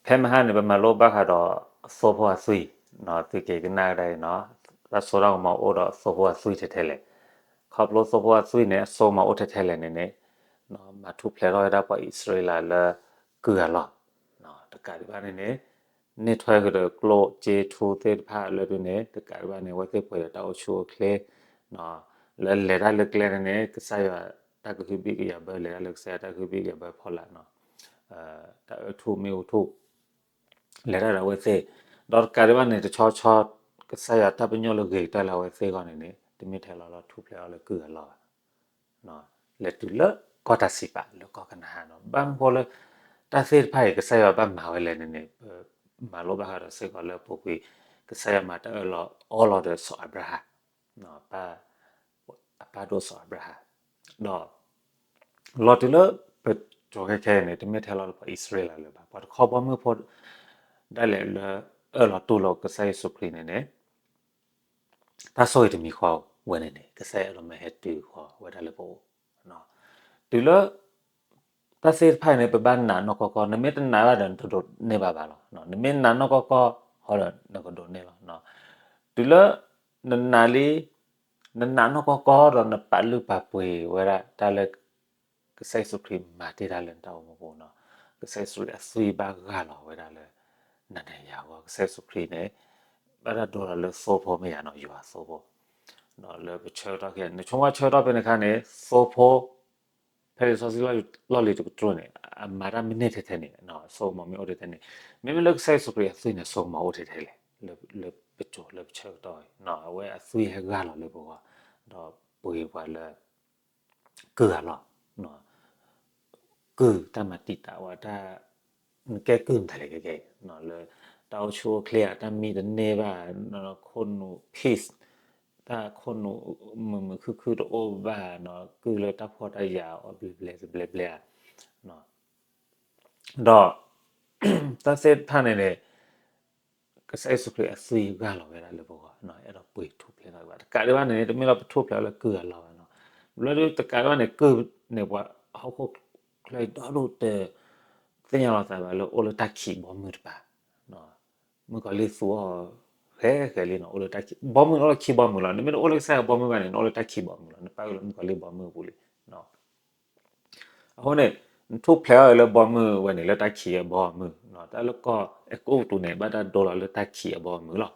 ဖဲမဟါန့ၣ် ပမၤလိဘၣ်ဃးဒီးသိဖိအသွံၣ်, သုက့ၤကနၣ်ကဒါအံၤနီၤ, တၢ်စိတၢ်ကမီၤအိၣ်ဒီးသိဖိအသွံၣ်ထဲထဲလဲၣ်. ခီဖျိသိဖိအသွံၣ်န့ၣ် အစိကမီၤအိၣ်ထဲထဲလဲၣ်န့ၣ်န့ၣ်, မၤထူၣ်ဖျဲးထီၣ်ဝဲဒၣ်ပှၤအံၣ်စရ့လးလၢကုၢ်အလီၢ်, တကးဒံးဘၣ်န့ၣ်န့ၣ် န့ၢ်ထွဲကဒီးကျိၣ်စ့ထူသ့ၣ်တဖၣ်လၢဒုန့ၣ် တကးဒံးဘၣ်န့ၣ် အဝဲသ့ၣ်ပှဲၤဒီးတၢ်အိၣ်ဆူၣ်အိၣ်ချ့ လၢလဲၤတၢ်လၢကျဲန့ၣ်န့ၣ် ကစၢ်ယွၤတၢ်ကဟုဘံၣ်ကယာ်ဘၢ လဲၤတၢ်လၢကစၢ်ယွၤတၢ်ကဟုဘံၣ်ကယာ်ဘၢဖီလာ်နီၤ, တၢ်အၢထူၣ်မ့ၣ်အူထူၣ် လဲၤတၢ်ဒီးအဝဲသ့ၣ်, ဒီးတကးဒံးဘၣ်န့ၣ် တဆီဆီ ကစၢ်ယွၤတၢ်ပညိၣ်လၢဂ့ၤကတၢၢ်လၢအဝဲသ့ၣ်အဂီၢ်န့ၣ်န့ၣ် တမ့ၢ်ထဲလီၤလီၤထူၣ်ဖျဲးအီၤလၢကုၢ်အလီၢ်ဘၣ် လဲၤတုၤလၢကီၢ်တၢ်စံးပာ်လၢကီၢ်ကနၤဧၣ်နီၤ, ဘၣ်မနုၤဃိလၢ တၢ်သ့ၣ်တဖၣ်အံၤ ကစၢ်ယွၤဘၣ်မၤဝဲလဲၣ်န့ၣ်န့ၣ် ပမၤလိဘၣ်ဃးဒီးစ့ၢ်ကီးလၢပူၤကွံာ် ကစၢ်ယွၤမၤတၢ်အၢၣ်လီၤအီလီၤဒီးစီၤအၤဘြၤဟၣ် အပၢ်ဒိၣ်စီၤအၤဘြၤဟၣ်, ဒီး လီၤတုၤလၢပကၠီၤခဲခဲအံၤန့ၣ် တမ့ၢ်ထဲလီၤလၢပှၤအံၣ်စရ့လးလၢၤဘၣ်, ပှၤတခီဘီမုၢ်ဖိ ဒၣ်လဲာ်လၢအၢၣ်လီၤတူၢ်လိာ်ကစၢ်ယ့ၣ်ၡူးခရံာ်န့ၣ်န့ၣ် တၢ်ဆိၣ်ဂ့ၤတမံၤဃီဝဲန့ၣ်န့ၣ် ကစၢ်ယွၤအဲၣ်ဒိးမၤဟဲတုၤဃီၤဝဲဒၣ်လၢပအိၣ်, တုၤလၢ တၢ်သ့ၣ်တဖၣ်အံၤန့ၣ် ပဘၣ်နာ်နီၢ်ကီၢ်ကီၢ်, နမ့ၢ်တနာ်ဘၣ်ဒီး နတဒိးန့ၢ်ဘၣ်ဘၣ်လီၤ. နမ့ၢ်နာ်နီၢ်ကီၢ်ကီၢ်ဃီဒီး နကဒိးန့ၢ်လီၤ. တုၤလၢ နနာ်လံ, နနာ်နီၢ်ကီၢ်ကီၢ်ဒီး နပာ်လုၢ်ပာ်ပှ့ၤဝဲဒၣ်တၢ်လၢ ကစၢ်ယ့ၣ်ၡူးခရံာ်မၤတ့ၢ်တၢ်လၢနတၢ်အိၣ်မူပူၤနီၤ, ကစၢ်ယ့ၣ်ၡူးခရံာ်အသွံၣ်ဘၣ်ဂၢ်လီၤဝဲဒၣ်လၢ နၤဒီးယၤအဂီၢ်, ကစၢ်ယ့ၣ်ၡူးခရံာ်န့ၣ် ဘၣ်တၢ်ဒိလီၤလၢသိဖိမ့ၢ်ယၤနီၤ, ယွၤသိဖိ ဒီးလၢပဆၢကတီၢ်ခဲအံၤ နဆိကမိၣ်ဆၢကတီၢ်ဖဲန့ၣ်အခါန့ၣ် သိဖိ ဖဲလံာ်စီဆှံလီၢ်လံၤတကတြူၢ်န့ၣ် အမၤတၢ်မ့ၢ်န့ၢ်ထဲထဲန့ၣ် အစိကမီၤမ့ၢ်အိၣ်ထဲထဲန့ၣ်, မ့မ့ၢ်လၢကစၢ်ယ့ၣ်ၡူးခရံာ်အသွံၣ်န့ၣ် အစိကမီၤအိၣ်ထဲထဲလဲၣ်, လၢပစိၤလၢပဆၢကတီၢ်အံၤ အဝဲအသွံၣ်ဟဲဂၢ်လီၤလၢပဂီၢ်, ဒီးပှ့ၤပှၤလၢ ကုၢ်အလီၢ် ကုၢ်တၢ်မၤတံာ်တာ်ဝဲတၢ်, နကဲကုၢ်မတၤလဲၣ်ကဲကဲအံၤ, လၢတၢ်အိၣ်ဆူၣ်အိၣ်ချ့ဧါ, တၢ်မံတန့ၢ်ဘၣ်, ခိၣ်နူာ် peace, တၢ်ခိၣ်နူာ်မုာ်မုာ်ခုၣ်ခုၣ်တအိၣ်ဘၣ်နီၤ, ကုၢ်လၢတၢ်ဖှီၣ်တၢ်ယာ်အီၤဘျဲးဘျဲးတဘျဲးဘျဲးဧါ, ဒီး တၢ်သ့ၣ်တဖၣ်န့ၣ်န့ၣ် ကစၢ်ယ့ၣ်ၡူးခရံာ်အသွံၣ်ဂၢ်လီၤဝဲဒၣ်လၢပဂီၢ်, အဲၣ်ဒိးပှ့ၤထူၣ်ဖျဲးထီၣ်ဘၣ်, တကးဒံးဘၣ်န့ၣ် တမ့ၢ်လၢပထူၣ်ဖျဲးလၢကုၢ်အလီၢ်ဘၣ်နီၤ, ဘျီဒုတကးဒံးဘၣ်န့ၣ် ကုၢ်န့ၣ် ပှၤဟီၣ်ခိၣ်ချၢအံၤဒီဒူၣ်တ သ့ၣ်ညါလီၤသးဘၣ်လၢအိၣ်လၢတၢ်ခံးဘီမုၢ်တပၤ, မုၣ်ကီၤလံၢ်သူအီၤ ဃဲဃဲလံနီၤ, အိၣ်လၢတၢ်ခံး, ဘီမုၢ်အိၣ်လၢခံးဘီမုၢ်လီၤ, နမ့ၢ်တအိၣ်လၢကစၢ်ယွၤဘီမုၢ်ဘၣ်န့ၣ် နအိၣ်လၢတၢ်ခံးဘီမုၢ်လီၤ, နပာ်ဂ့ၤလၢမုၣ်ကီၤလံၢ်ဘီမုၢ်အပူၤလံ. အဃိန့ၣ် နထူၣ်ဖျဲးအီၤလၢဘီမုၢ်ဝဲန့ၣ် လၢတၢ်ခံးအဘီမုၢ်, တၢ်လၢကီၢ်အဲၤကူပတူးန့ၣ် ဘၣ်တၢ်ဒိလီၤလၢတၢ်ခံးအဘီမုၢ်လီၤ.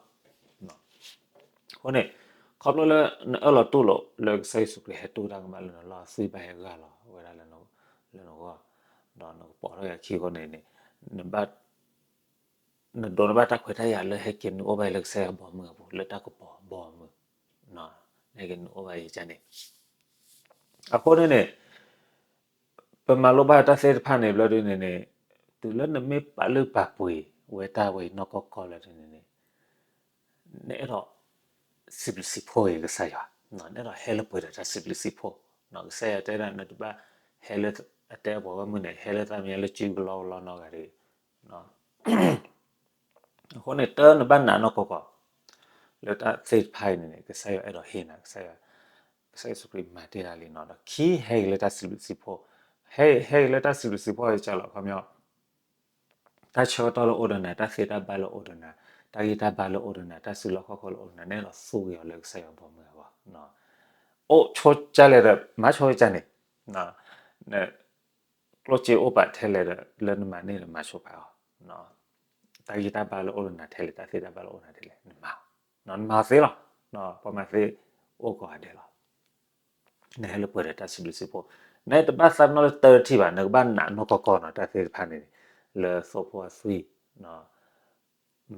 အဃိန့ၣ် ခီဖျိလၢနအၢၣ်လီၤတူၢ်လိာ်လၢကစၢ်ယ့ၣ်ၡူးခရံာ်ဟဲတူၢ်တၢ်ကမၣ်လၢနလီၢ်, အသွံၣ်ဘၣ်ဟဲဂၢ်လီၤဝဲဒၣ်လၢနဂီၢ်, ဒီးနကပိာ်ထီၣ်က့ၤအခံအဃိန့ၣ်န့ၣ် နဒိးန့ၢ်ဘၣ်တၢ်ခွဲးတၢ်ယာ်လၢဟဲက့ၤနုာ်အိၣ်ဘၣ်လၢကစၢ်ယွၤဘီမုၢ်အပူၤ လၢတၢ်ကပီၤဘီမုၢ်, ဟဲက့ၤနုာ်အိၣ်ဘၣ်အံၤန့ၣ်, အဃိန့ၣ်န့ၣ် ပမၤလိဘၣ်တၢ်သ့ၣ်တဖၣ်န့ၣ် ဘျီဒုန့ၣ်န့ၣ် တုၤလၢနမ့ၢ်ပာ်လုၢ်ပာ်ပှ့ၤဝဲတၢ်ဝဲအံၤနီၢ်ကီၢ်ကီၢ်လၢဒုန့ၣ်န့ၣ် နအဲၣ်ဒိး စံးဘျုးစံးဖှိၣ်က့ၤကစၢ်ယွၤ, နအဲၣ်ဒိးဟဲလၢပှဲၤဒီးတၢ်စံးဘျုးစံးဖှိၣ်, ကစၢ်ယွၤတဲဒၣ်နတဘၣ်ဟဲလၢ အတဲပှၤဂီၢ်မုၢ်န့ၣ် ဟဲလၢသးမံလၢစုကလီကလီနီတဂၤတဂ့ၤ. အဃိန့ၣ် တၢ်နဘၣ်နာ်နီၢ်ကီၢ်ကီၢ် လၢတၢ်သ့ၣ်တဖၣ်အံၤန့ၣ်န့ၣ် ကစၢ်ယွၤအဲၣ်ဒိးဟ့ၣ်နၤ, ကစၢ်ယွၤ, ကစၢ်ယ့ၣ်ၡူးခရံာ်မၤတ့ၢ်တၢ်လံနီၤ, ဒီးခံဟဲက့ၤလၢတၢ်စံးဘျုးစံးဖှိၣ်, ဟဲ, ဟဲက့ၤလၢတၢ်စံးဘျုးစံးဖှိၣ်ကစၢ်လီၤ ခီပညီ တၢ်ဆၢကတီၢ်လၢအိၣ်ဒီးနၤ, တၢ်သ့တၢ်ဘၣ်လၢအိၣ်ဒီးနၤ, တၢ်ဂံၢ်တၢ်ဘါလၢအိၣ်ဒီးနၤ, တၢ်စုလီၢ်ခီၣ်ခိၣ်လၢအိၣ်ဒီးနၤ, နအဲၣ်ဒိးသူက့ၤအီၤလၢကစၢ်ယွၤဘီမုၢ်အဂီၢ်, အိၣ်ဆိကလဲၣ်ဒီး မၤဆိကလဲၣ်န့ၣ်, ကျိၣ်စ့အိၣ်ပာ်ထဲလဲၣ်ဒီး လၢနမၤန့ၢ်ဒီးမၤဆိပာ်အီၤ, တၢ်ဂံၢ်တၢ်ဘါလၢအိၣ်ဒီးနၤထဲလဲၣ်, တၢ်သ့တၢ်ဘၣ်လၢအိၣ်ဒီးနၤထဲလဲၣ် နမၤအီၤ, နမၤအီၤသ့လီၤ, ပှၤမၤသ့အိၣ်ကိးဂၤဒဲးလီၤ. နဟဲလၢပှဲၤဒီးတၢ်စံးဘျုးစံးဖှိၣ်, နတဘၣ်သးပ့ၤနီၣ်လၢတၢ်တထံၣ်ဘၣ်, နကဘၣ်နာ်နီၢ်ကီၢ်ကီၢ်နီၤ, တၢ်သ့ၣ်တဖၣ်န့ၣ် လၢသိဖိအသွံၣ်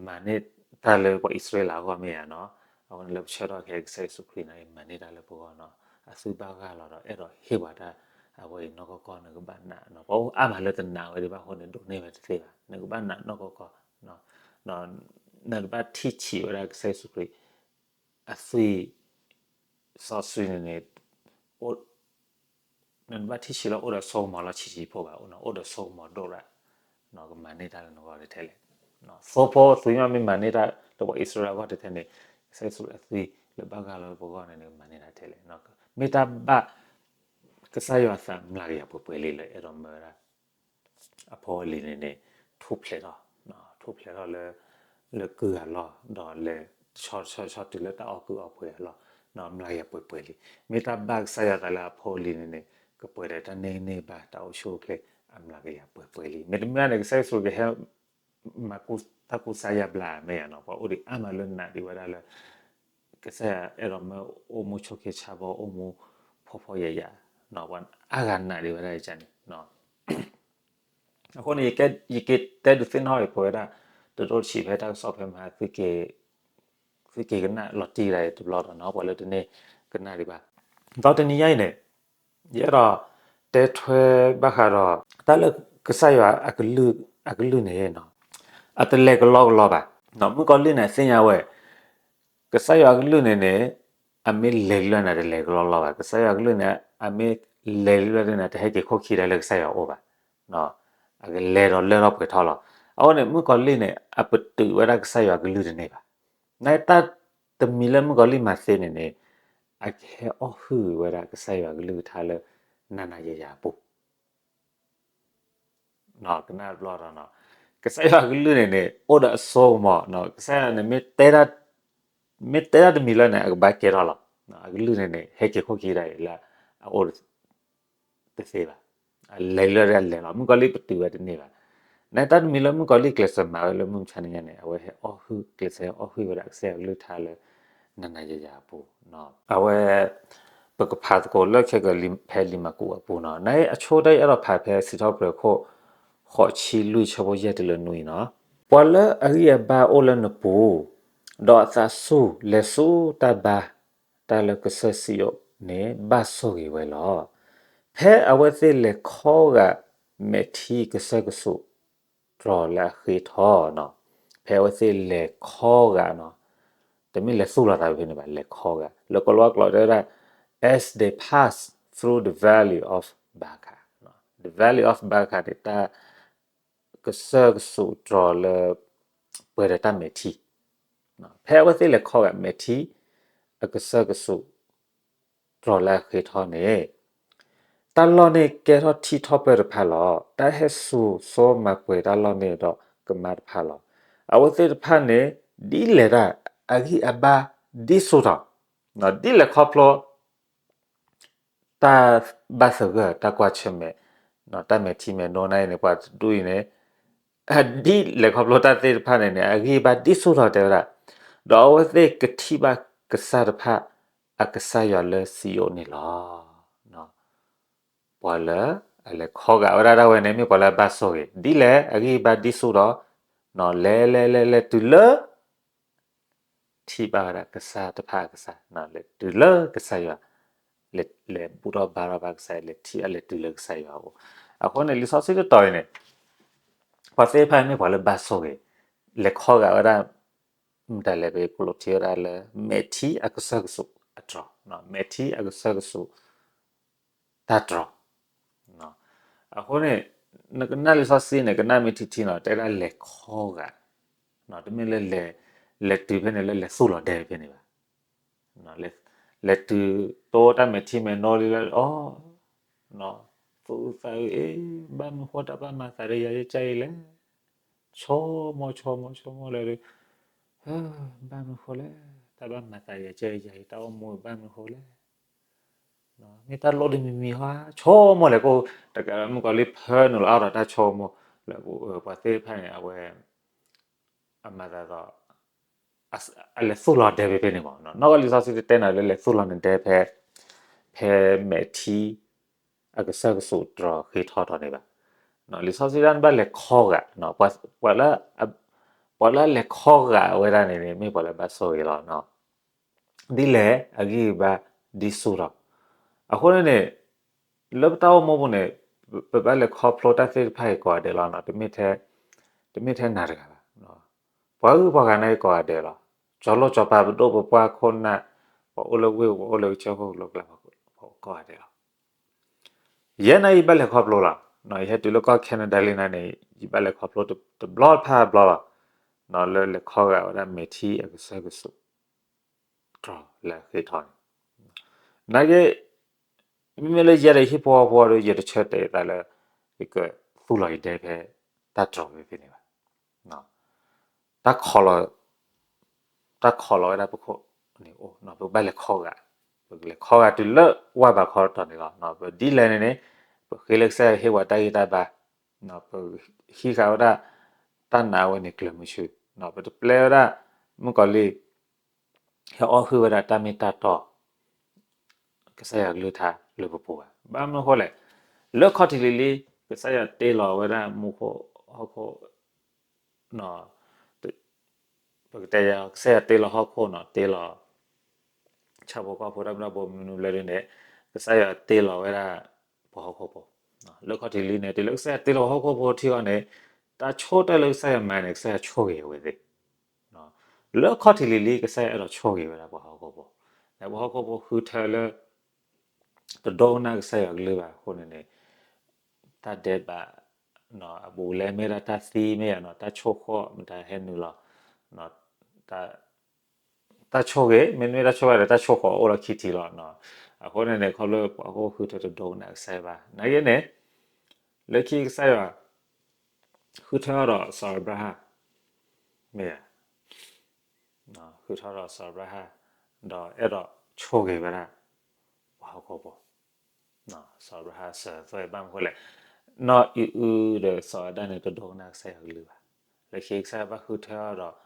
မၤန့ၢ်တၢ်လၢပှၤအံၣ်စရ့လးအဂီၢ်မ့ၢ်ဧါနီၤ, အဃိန့ၣ်လၢပဆၢထီၣ်က့ၤကစၢ်ယ့ၣ်ၡူးခရံာ်န့ၣ် မၤန့ၢ်တၢ်လၢပဂီၢ်နီၤ, အသွံၣ်ဘၣ်ဂၢ်လီၤဒီး အဲၣ်ဒိးဟ့ၣ်ပှၤတၢ်အဝဲအံၤနီၢ်ကီၢ်ကီၢ် နကဘၣ်နာ်နီၤ, ပှၤအိၣ်အါမးလၢတနာ်ဝဲဒံးဘၣ်အဃိန့ၣ် ဒိးန့ၢ်ဝဲတသ့ဘၣ်, နကဘၣ်နာ်နီၢ်ကီၢ်ကီၢ်, နတဘၣ်ထံၣ်ဆံးဝဲဒၣ်ကစၢ်ယ့ၣ်ၡူးခရံာ် အသွံၣ် စီဆှံန့ၣ်န့ၣ် နတဘၣ်ထံၣ်ဆံးလၢအိၣ်ဒီးစိကမီၤလီၢ်ဆံးဆံးဖိဘၣ်, အိၣ်ဒီးစိကမီၤဒိၣ်ရၣ်, ကမၤန့ၢ်တၢ်လၢနဂီၢ်ထဲထဲလဲၣ်, သိဖိအသွံၣ်မ့မ့ၢ်မၤန့ၢ်တၢ်လၢပှၤအံၣ်စရ့လးအဂီၢ်ထဲထဲန့ၣ် ကစၢ်ယ့ၣ်ၡူးခရံာ်အသွံၣ်လၢဘၣ်ဂၢ်လီၤလၢပဂီၢ်န့ၣ် ကမၤန့ၢ်တၢ်ထဲလဲၣ်, မ့ၢ်တၢ်ဘၣ်ကစၢ်ယွၤသးမျးကယၤပှဲၤပှဲၤလံလၢအဲၣ်ဒိးမၤဝဲဒၣ် အဖိအလံၤန့ၣ်န့ၣ် ထိၣ်ဖျဲးထီၣ်လၢ လၢကုၢ်အလီၢ် ဒီးလဲၤတဆီတဆီတဆီတုၤလၢတၢ်အီၣ်ကုၢ်အီပှဲၤအလီၢ်, မျးကယၤပှဲၤပှဲၤလံ. မ့ၢ်တၢ်ဘၣ်ကစၢ်ယွၤသးလၢအဖိအလံၤန့ၣ်န့ၣ် ကပှဲၤဒီးတၢ်န့ၢ်ဂံၢ်န့ၢ်ဘါ တၢ်အိၣ်ဆူၣ်အိၣ်ချ့ အမျးကယၤပှဲၤပှဲၤလံ. မ့တမ့ၢ်န့ၣ် ကစၢ်ယ့ၣ်ၡူးကဟဲ မၤကူၣ်တၢ်ကူၣ်ဆါယါဘျါမ့ၢ်ဧါနီၤ, ပှၤအိၣ်ဒံးအါမးလၢနာ်ဒံးဝဲဒၣ်လၢ ကစၢ်ယွၤအဲၣ်ဒိးမၢအိၣ်မူဆိးက့ဆါဘီ အိၣ်မူဖှီၣ်ဖှီၣ်ယာ်ယာ်, ပှၤအါဂၤနာ်ဒံးဝဲဒၣ်ယကန့ၣ်. အဃိန့ၣ် ယကတဲဒုးသ့ၣ်နီၣ်အံၤပဝဲဒၣ် တဒိၣ်တဆံးဖဲတၢ်ကစီၣ်ဖဲမဟါ သုက့ၤကနၣ်လီၤတံၢ်ဒၣ်အံၤတဘျီဒီးနီၤ, ပှၤလၢတန့ၢ်ကနၣ်ဒံးဘၣ်. ဒီးတနံၤညါအံၤန့ၣ် ယအဲၣ်ဒိးတဲထွဲဘၣ်ဃးဒီး တၢ်လၢကစၢ်ယွၤအကလုၢ် အကလုၢ်န့ၣ် အတလဲၤကလီကလီဘၣ်. မုၣ်ကီၤလံၢ်န့ၣ်သ့ၣ်ညါဝဲ ကစၢ်ယွၤအကလုၢ်န့ၣ်န့ၣ် အမ့ၢ်လဲၤလၢန့ၣ် တလဲၤကလီကလီဘၣ်. ကစၢ်ယွၤအကလုၢ်န့ၣ် အမ့ၢ်လဲၤလၢန့ၣ် တဟဲက့ၤခိၣ်ခံဒၣ်လၢကစၢ်ယွၤအအိၣ်ဘၣ်. အကလဲၤဒီးလၢထီၣ်ပှဲၤထီၣ်လီၤ. အဃိန့ၣ် မုၣ်ကီၤလံၢ်န့ၣ် အပတုာ်ဝဲဒၣ်ကစၢ်ယွၤအကလုၢ်တန့ၢ်ဘၣ်. နတၢ်တမံၤလၢမုၣ်ကီၤလံၢ်မၤသ့န့ၣ်န့ၣ် အကဟဲအီၣ်ဟုၣ်ဝဲဒၣ်ကစၢ်ယွၤအကလုၢ်ကထါလၢ နၤနၤယၤယၤအပူၤ ကနၣ်တဘျီဒီး ကစၢ်ယွၤအကလုၢ်န့ၣ်န့ၣ် အိၣ်ဒီးအစိကမီၤ, ကစၢ်ယွၤန့ၣ် မ့ၢ်တဲတၢ်တမံၤလၢန့ၣ် အကဘၣ်ကဲထီၣ်လီၤ. အကလုၢ်န့ၣ်န့ၣ် ဟဲက့ၤခိၣ်ခံဒၣ်အံၤလၢအအိၣ်တသ့ဘၣ်. အလဲၤလၢဒၣ်လဲၤလီၤ. မုၣ်ကီၤလံၢ်ပတုာ်ဝဲတန့ၢ်ဘၣ်. နတၢ်တမံၤလၢမုၣ်ကီၤလံၢ်ကျဲးစၢးမၤဝဲလၢမုၢ်မဆါတနံၤညါန့ၣ် အဝဲဟဲအီၣ်ဟုၣ် ကျဲးစၢးဟဲအီၣ်ဟုၣ်ဝဲဒၣ်ကစၢ်ယွၤအကလုၢ်ကထါလၢ နၤနၤယၤယၤအပူၤ အဝဲ ပကဖးသကိးလၢခဲကလံးဖဲလံာ်မၢကူးအပူၤနီၤ. နအံၤအဆိတၢ်အံၤအဲၣ်ဒိးဖးဖဲစံးထီၣ်ပတြၢၤခိၣ် ဃိးဆံလွံၢ်ဆၢဖိယဲၢ်တုၤလၢနွံနီၤ. ပှၤလၢအဂံၢ်အဘါအိၣ်လၢနပူၤ, ဒီးအသးဆူၣ်လဲၤဆူတၢ်ဘါ တၢ်လၢကစၢၢ်စံယိၣ်န့ၣ် ဘၣ်ဆိၣ်ဂ့ၤဝဲလီၤ. ဖဲအဝဲသ့ၣ်လဲၤခီဂာ်မဲာ်ထံကစၢၢ်ကဆူး တြီၤလၢအဃ့ထီနီၤ. ဖဲအဝဲသ့ၣ်လဲၤခီဂာ်နီၤ, တမ့ၢ်လဲၤသူၣ်လီၤသးဖဲန့ၣ်ဘၣ်, လဲၤခီဂာ်. လၢကိၤလၤဝါကျိာ်တဲဝဲဒၣ် as they pass through the valley of Baca, the valley of Baca န့ၣ် တၢ်ကစၢၢ်ကဆူးတြီၤလၢ ပှဲၤဒီးတၢ်မဲာ်ထံ ဖဲအဝဲသ့ၣ်လဲၤခီဂာ်မဲာ်ထံ အကစၢၢ်ကဆူး တြီၤလၢအဃ့ထီန့ၣ်, တၢ်လီၢ်န့ၣ်ကဲထီၣ်ထံထီၣ်ပၢၢ်တဖၣ်လီၤ. တၢ်ဟဲစိာ်စိမၤပှဲၤတၢ်လီၢ်န့ၣ်ဒီးကမါတဖၣ်လီၤ. အဝဲသ့ၣ်တဖၣ်န့ၣ် ဒ်လဲၣ်ဒၣ် အဂံၢ်အဘါဒ်ဆူၣ်ထီၣ်, ဒ်လဲၣ်ခီဖျိ တၢ်ဘၣ်သဂၢၢ် တၢ်ကွၢ်ဆၢၣ်မဲာ် တၢ်မဲာ်ထံမဲာ်နိနၤအံၤန့ၣ် ပှၤတဒူၣ်အံၤန့ၣ် ဒ်လဲၣ်ခီဖျိတၢ်သ့ၣ်တဖၣ်န့ၣ်န့ၣ် အဂံၢ်အဘါဒ်ဆူၣ်ထီၣ်တဲဝဲဒၣ်, ဒီးအဝဲသ့ၣ်ကထံၣ်ဘၣ်ကစၢ်တဖၣ် အကစၢ်ယွၤလၢစံယိၣ်န့ၣ်လီၤ. ပှၤလၢအလဲၤခီဂာ်ဝဲဒၣ်ဒၣ်ဝဲန့ၣ် မ့ၢ်ပှၤလၢအဘၣ်ဆိၣ်ဂ့ၤ, ဒ်လဲၣ်အဂံၢ်အဘါဒ်ဆူၣ်ထီၣ်, လဲၤလဲၤလဲၤလဲၤတုၤလၢ ထံၣ်ဘၣ်ဝဲဒၣ်ကစၢ်တဖၣ်အကစၢ်, လဲၤတုၤလၢကစၢ်ယွၤ, လဲၤဘူၣ်ထီၣ်ဘါထီၣ်ဘၣ်ကစၢ်ယွၤ, လဲၤထံၣ်ဘၣ်လဲၤတုၤလၢကစၢ်ယွၤအအိၣ်. အဃိန့ၣ် လံာ်စီဆှံတတီၤအံၤန့ၣ် ပှၤသ့ၣ်တဖၣ်အံၤမ့ၢ်ပှၤလၢဘၣ်ဆိၣ်ဂ့ၤ, လဲၤခီဂာ်ဝဲဒၣ် မတၤလဲၣ် ပကိးလိာ်ထံဝဲဒၣ်လၢ မဲာ်ထံအကစၢၢ်ကဆူးအတြီၤ, မဲာ်ထံအကစၢၢ်ကဆူး တၢ်တြီၤ. အဃိန့ၣ် နကနၣ်လံာ်စီဆှံန့ၣ် ကနၣ်မ့ၢ်ထံထံနီၤ တဲဒၣ်လဲၤခီဂာ်, တမ့ၢ်လၢ လဲၤတုၤဖဲန့ၣ်လၢလဲၤသူၣ်လီၤဒဲဖဲန့ၣ်ဘၣ်. လဲၤတုၤတိတၢ်မဲာ်ထံမဲာ်နိလံလၢ အီ သူၣ်အုးသးအုး အ့ ဘၣ်မနုၤဃိတၢ်ဘၣ်မၤသးဒီးယၤယကဲအံၤလဲၣ်, ဆိကမိၣ်ဆိကမိၣ်ဆိကမိၣ်လဲၣ်ဒီး ဘၣ်မနုၤဃိလဲၣ် တၢ်ဘၣ်မၤသးယၤကဲအံၤ ယၤအံၤတၢ်အိၣ်မူဘၣ်မနုၤဃိလဲၣ်, မ့ၢ်တၢ်လိၣ်ဒ်မံၤမံၤဟီ ဆိကမိၣ်လဲၣ်ကိး တကးမုၣ်ကီၤလံၢ်ဖၢနုာ်လီၤအါထီၣ်တၢ်ဆိကမိၣ်လၢ ပှၤသ့ၣ်တဖၣ်န့ၣ် အဝဲ အမၤသးဒီး အလဲၤသူၣ်လီၤဒဲဖဲဖဲန့ၣ်မး, နီၢ်ကီၢ်လံာ်စီဆှံတတဲနၤလၢလဲၤသူၣ်လီၤနဒဲဖဲ ဖဲမဲာ်ထံ အကစၢၢ်ကဆူးတြီၤဃ့ထီထီၣ်န့ၣ်ဘၣ်. လံာ်စီဆှံဒၣ်နဘၣ်လဲၤခီဂာ်, ပှၤလၢအလဲၤခီဂာ်ဝဲဒၣ်န့ၣ်န့ၣ် မ့ၢ်ပှၤလၢဘၣ်ဆိၣ်ဂ့ၤလီၤ. ဒ်လဲၣ်အဂံၢ်အဘါဒ်ဆူၣ်ထီၣ်. အဃိန့ၣ်န့ၣ် လၢပတၢ်အိၣ်မူပူၤန့ၣ် ပဘၣ်လဲၤခီဖျိတၢ်သ့ၣ်တဖၣ်အံၤကိးဂၤဒဲးလီၤ. တမ့ၢ်ထဲနၤတဂၤဘၣ်, ပှၤဂုၤပှၤဂၤန့ၣ်ကိးဂၤဒဲးလီၤ. စီၤလိၣ်စီၤပၤ ပဒိၣ်ပပှၢ်ခိၣ်နၢ် ပှၤအိၣ်လၢဝ့ၢ် ပှၤအိၣ်လၢကစၢၢ်ခိၣ်ကျိၤကျဲ ကိးဂၤဒဲးလီၤ. ယဲန့ၣ်ယဘၣ်လဲၤခီဖျိလီၤ. ယဟဲတုၤလၢကီၢ် Canada လံန့ၣ် ယဘၣ်လဲၤခီဖျိတဘျီတဖၣ်ဘျီလီၤ. လၢလဲၤခီဂာ်ဝဲဒၣ်မဲာ်ထံအကစၢၢ်ကဆူး တြီၤလၢအဃ့ထီန့ၣ်, နာ်က့ မ့မ့ၢ်လၢယဲဒီးဟံၣ်ဖိဃီဖိဒီး ယတဆၢတဲာ်ယသးလၢ ယကသူၣ်လီၤယဒဲဖဲတၢ်တြီၤဖဲဖဲန့ၣ်ဘၣ်. တၢ်ခိးလီၤ တၢ်ခိးလီၤဝဲဒၣ်ပခိၣ်န့ၣ်အိၣ် ပကဘၣ်လဲၤခီဂာ်, ပကလဲၤခီဂာ်တုၤလၢဝၢ်ဘးခီတတီၤန့ၣ်လီၤ. ပဒ်လဲၣ်န့ၣ်န့ၣ် ပဃ့လၢကစၢ်ယွၤဟ့ၣ်ဝဲတၢ်ဂံၢ်တၢ်ဘါ, ပဟံးဃာ်ဝဲဒၣ် တၢ်နာ်ဝဲန့ၣ်ကျၢၤမုဆူ, ပတပျဲဝဲဒၣ် မုၣ်ကီၤလံၢ် ဟဲအီၣ်ဟုၣ်ဝဲဒၣ်တၢ်မ့ၢ်တၢ်တီ ကစၢ်ယွၤကလုၢ်ကထါလၢပပူၤဘၣ်. ဘၣ်မနုၤအဃိလဲၣ်, လၢခီၣ်ထံးလံၤလံၤ ကစၢ်ယွၤတ့လီၤဝဲဒၣ်မူခိၣ်ဟီၣ်ခိၣ် ပကတဲယၤ ကစၢ်ယွၤတ့လီၤဟီၣ်ခိၣ်နီၤ တ့လီၤ ဆၣ်ဖိကီၢ်ဖိတၢ်မုၢ်တၢ်ဘိမနုၤမနုၤလဲၣ်ဒ်န့ၣ် ကစၢ်ယွၤတ့လီၤဝဲဒၣ် ပှၤဟီၣ်ခိၣ်ဖိ, လၢခီၣ်ထံးလံၤန့ၣ် တုၤလၢကစၢ်ယွၤတ့လီၤပှၤဟီၣ်ခိၣ်ဖိထံအီၤန့ၣ် တၢ်ဆိၣ်တၢ်လၢကစၢ်ယွၤမၤန့ၣ် ကစၢ်ယွၤဆိၣ်ဂ့ၤဝဲသ့ၣ် လၢခီၣ်ထံးလံၤလံၤ ကစၢ်ယွၤအဲၣ်ဒိးဆိၣ်ဂ့ၤဝဲဒၣ်ပှၤဟီၣ်ခိၣ်ဖိ, ဒီးပှၤဟီၣ်ခိၣ်ဖိဃုထၢလၢ တဒိကနၣ်ကစၢ်ယွၤကလုၢ်ဘၣ်အဃိန့ၣ်န့ၣ် တၢ်ဒဲးဘး အဘူးအလဲမ့ၢ်ဒၣ်တၢ်သံမ့ၢ်ယၤနီၤ တၢ်ဆိၣ်ဃီၣ်မတၤဟဲနုာ်လီၤ တၢ်ဆိၣ်ဂ့ၤ မ့တမ့ၢ်တၢ်ဆိၣ်ဂ့ၤဒီး တၢ်ဆိၣ်ဃီၣ်အိၣ်လီၤခံထံၣ်လီၤ. အဃိန့ၣ်န့ၣ် ခီဖျိပှၤဟီၣ်ခိၣ်ဃုထၢတဒိကနၣ်ကစၢ်ယွၤဘၣ် နာ်က့န့ၣ် လၢခံကစၢ်ယွၤ ဃုထၢဒီးစီၤအၤဘြၤဟၣ် မ့ၢ်ဧါ ဃုထၢဒီးစီၤအၤဘြၤဟၣ် ဒီးအဲၣ်ဒိးဆိၣ်ဂ့ၤဝဲဒၣ် ပှၤဟီၣ်ခိၣ်ဖိ စီၤအၤဘြၤဟၣ်စၢၤသွဲၣ်ဘၣ်မနုၤအဃိလဲၣ်, နီၢ်အံၣ်အုဒီးစီၤအၤဒၣ်န့ၣ် တဒိကနၣ်ကစၢ်ယွၤကလုၢ်ဘၣ်. လၢခံကစၢ်ယွၤဘၣ်ဃုထၢဒီး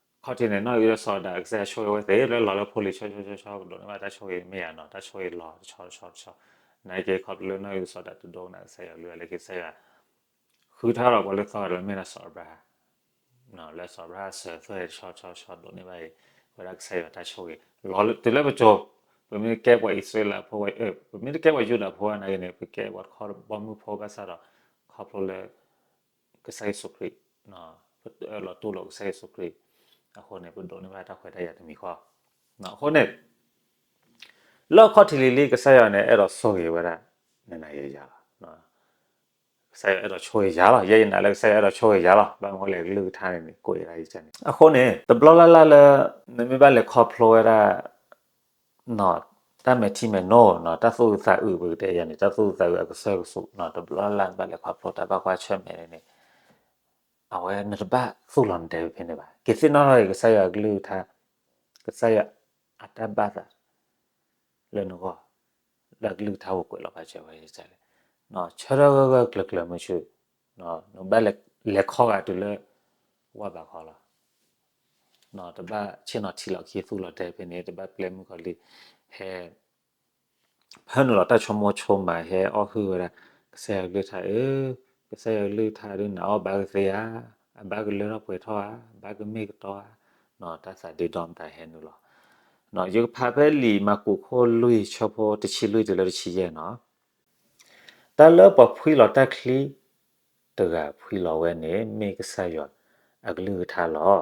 ခီၣ်ထံးန့ၣ် နီၢ်အံၣ်ဒီးစီၤအၤဒၣ် ကစၢ်ယွၤဆိၣ်ဂ့ၤဝဲသ့ၣ် လၢလီၤလၢဖိလံၤဆီဆီဆီဆီ ကဒိးန့ၢ်ဘၣ်တၢ်ဆိၣ်ဂ့ၤမ့ၢ်ယၤနီၤ တၢ်ဆိၣ်ဂ့ၤလီၤတဆီတဆီတဆီ, နာ်က့ခီဖျိလၢနီၢ်အံၣ်ဒီးစီၤအၤဒၣ်တဒိကနၣ်ကစၢ်ယွၤကလုၢ်ဘၣ် လၢခံကစၢ်ယွၤ ဃုထၢဒီးပှၤလၢသီဂၤလၢမ့ၢ်ဒၣ်စီၤအၤဘြၤဟၣ် လၢစီၤအၤဘြၤဟၣ်စၢၤသွဲၣ်တဆီဆီဆီ ဒိးန့ၢ်ဘၣ်အံၤ ဝဲဒၣ်ကစၢ်ယွၤတၢ်ဆိၣ်ဂ့ၤ လီၤတုၤလၢပစိၤ ပမ့ၢ်တကဲပှၤအံၣ်စရ့လးဖိ ပမ့ၢ်တကဲပှၤယူဒၤဖိဘၣ်နာ်က့န့ၣ် ပကဲပှၤတခီဘီမုၢ်ဖိဘၣ်ဆၣ်ဒီး ခီဖျိလၢ ကစၢ်ယ့ၣ်ၡူးခရံာ် ပတအၢၣ်လီၤတူၢ်လိာ်ကစၢ်ယ့ၣ်ၡူးခရံာ် အဃိန့ၣ် ပဒိးန့ၢ်ဘၣ်တၢ်ခွဲးတၢ်ယာ်တမံၤဃီ အဃိန့ၣ် လၢအခီၣ်ထံးလံၤလံၤ ကစၢ်ယွၤန့ၣ် အဲၣ်ဒိးဆိၣ်ဂ့ၤဝဲဒၣ် နၤယၤလီၤ. ကစၢ်ယွၤအဲၣ်ဒိးဆိၣ်ဂ့ၤယၤလီၤ. ယဲယနာ်လၢကစၢ်ယွၤအဲၣ်ဒိးဆိၣ်ဂ့ၤယၤလီၤ. ဘၣ်မနုၤလဲၣ် ကလုၢ်ကထါန့ၣ်န့ၣ် ကိးယၤဒ်အံၤန့ၣ် အဃိန့ၣ် တဘျီလၢ်လၢ်လၢ နမ့ၢ်ဘၣ်လဲၤခီဖျိဝဲဒၣ် တၢ်မဲာ်ထံမဲာ်နိနီၤ တၢ်သူၣ်အုးသးအုး ပကတဲယၤန့ၣ် တၢ်သူၣ်အုးသးအုးအကစၢၢ်ကဆူးနီၤ တဘျီလၢ်လၢ်နဘၣ်လဲၤခီဖျိတၢ်ဘၣ်ကွၢ်ဆၢၣ်မဲာ်န့ၣ်န့ၣ် အဝဲနတဘၣ်သူၣ်လီၤနဒဲဖဲန့ၣ်ဘၣ်. က့ၤသ့ၣ်နီၣ်ထီၣ်က့ၤကစၢ်ယွၤအကလုၢ်ကထါ ကစၢ်ယွၤအတၢ်ဘၣ်သး လၢနဂီၢ် လၢအကလုၢ်ကထါအိၣ်ကွဲးလီၤဘၣ်စၢၤဝဲလဲၣ် ဆၢထၢၣ်ဂၢၢ်ဂၢၢ်ကျၢၤကျၢၤမုဆူ နဘၣ်လဲၤခီဂာ်တုၤလၢ ဝၢ်ဘးခီလီၤ. တဘၣ်ဆ့ၣ်နီၤထံလီၤခံသူၣ်လီၤဒဲဖဲန့ၣ် တဘၣ်ပျဲမုၣ်ကီၤလံၢ် ဟဲ ဖၢနုာ်လီၤတၢ်ဆိကမိၣ်ဆိကမး ဟဲအီၣ်ဟုၣ်ဝဲဒၣ် ကစၢ်ယွၤကလုၢ်ကထါဧၢ, ကစၢ်ယွၤကလုၢ်ကထါဒုးနးအီၣ်ဘၣ်ကသ့ဧါ, အဘၣ်ကလၢထီၣ်ပှဲၤထီၣ်ဧါ, ဘၣ်ကမ့ၢ်ကတီဧါ, တၢ်သးဒ့ဒီမတၤဟဲနုာ်လီၤ. ယကဖးဖဲလံာ်မၢ်ကူးခိၣ်လွံၢ်ဆၢဖိတဆံလွံၢ်တုၤလၢတဆံယဲၢ်နီၤ တၢ်လၢပှၤဖှံလီၤတၢ်ချံတဂၤဖှံလီၤဝဲန့ၣ် မ့ၢ်ကစၢ်ယွၤအကလုၢ်ကထါလီၤ.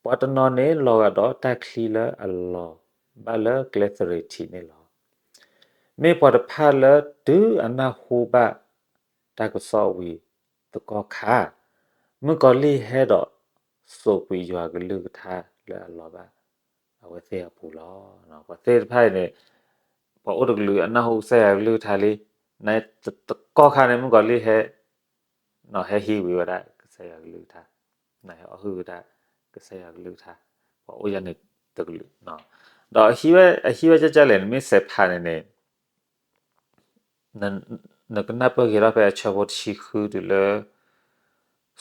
ပှၤတနီၤန့ၣ် လီၤဂာ်ဒီးတၢ်ချံလၢအလီၤဘၣ်လၢကျဲသရ့ၤထံးန့ၣ်လီၤ. မ့ၢ်ပှၤတဖၣ်လၢတုၤအနၢ်ဟူဘၣ်တၢ်ကစီၣ်ဝံၤသကိးခါ, မုၣ်ကီၤလံၢ်ဟဲဒီးစိာ်ကွံာ်ယွၤကလုၢ်ကထါလၢအလီၤဘၣ် အဝဲသ့ၣ်အပူၤလီၤ. ပှၤသ့ၣ်တဖၣ်အံၤန့ၣ် ပှၤအိၣ်တကလုာ်အနၢ်ဟူကစၢ်ယွၤကလုၢ်ကထါလံ, နတကီၢ်ခါန့ၣ် မုၣ်ကီၤလံၢ်ဟဲ ဟဲဟံးဝံၤဝဲဒၣ်ကစၢ်ယွၤကလုၢ်ကထါ, နဟဲအီၣ်ဟုၣ်ဝဲဒၣ်ကစၢ်ယွၤကလုၢ်ကထါ, ပှၤအိၣ်ယၤန့ၣ်တကလုာ်, ဒီးအဟံးဝဲကၢ်ကၢ်လဲၣ်န့ၣ် မ့ၢ်စဲးဖးန့ၣ်န့ၣ် နကနၢ်ပၢၢ်က့ၤထီၣ်ဖဲအဆၢဖိတဆံဃုတုၤလၢ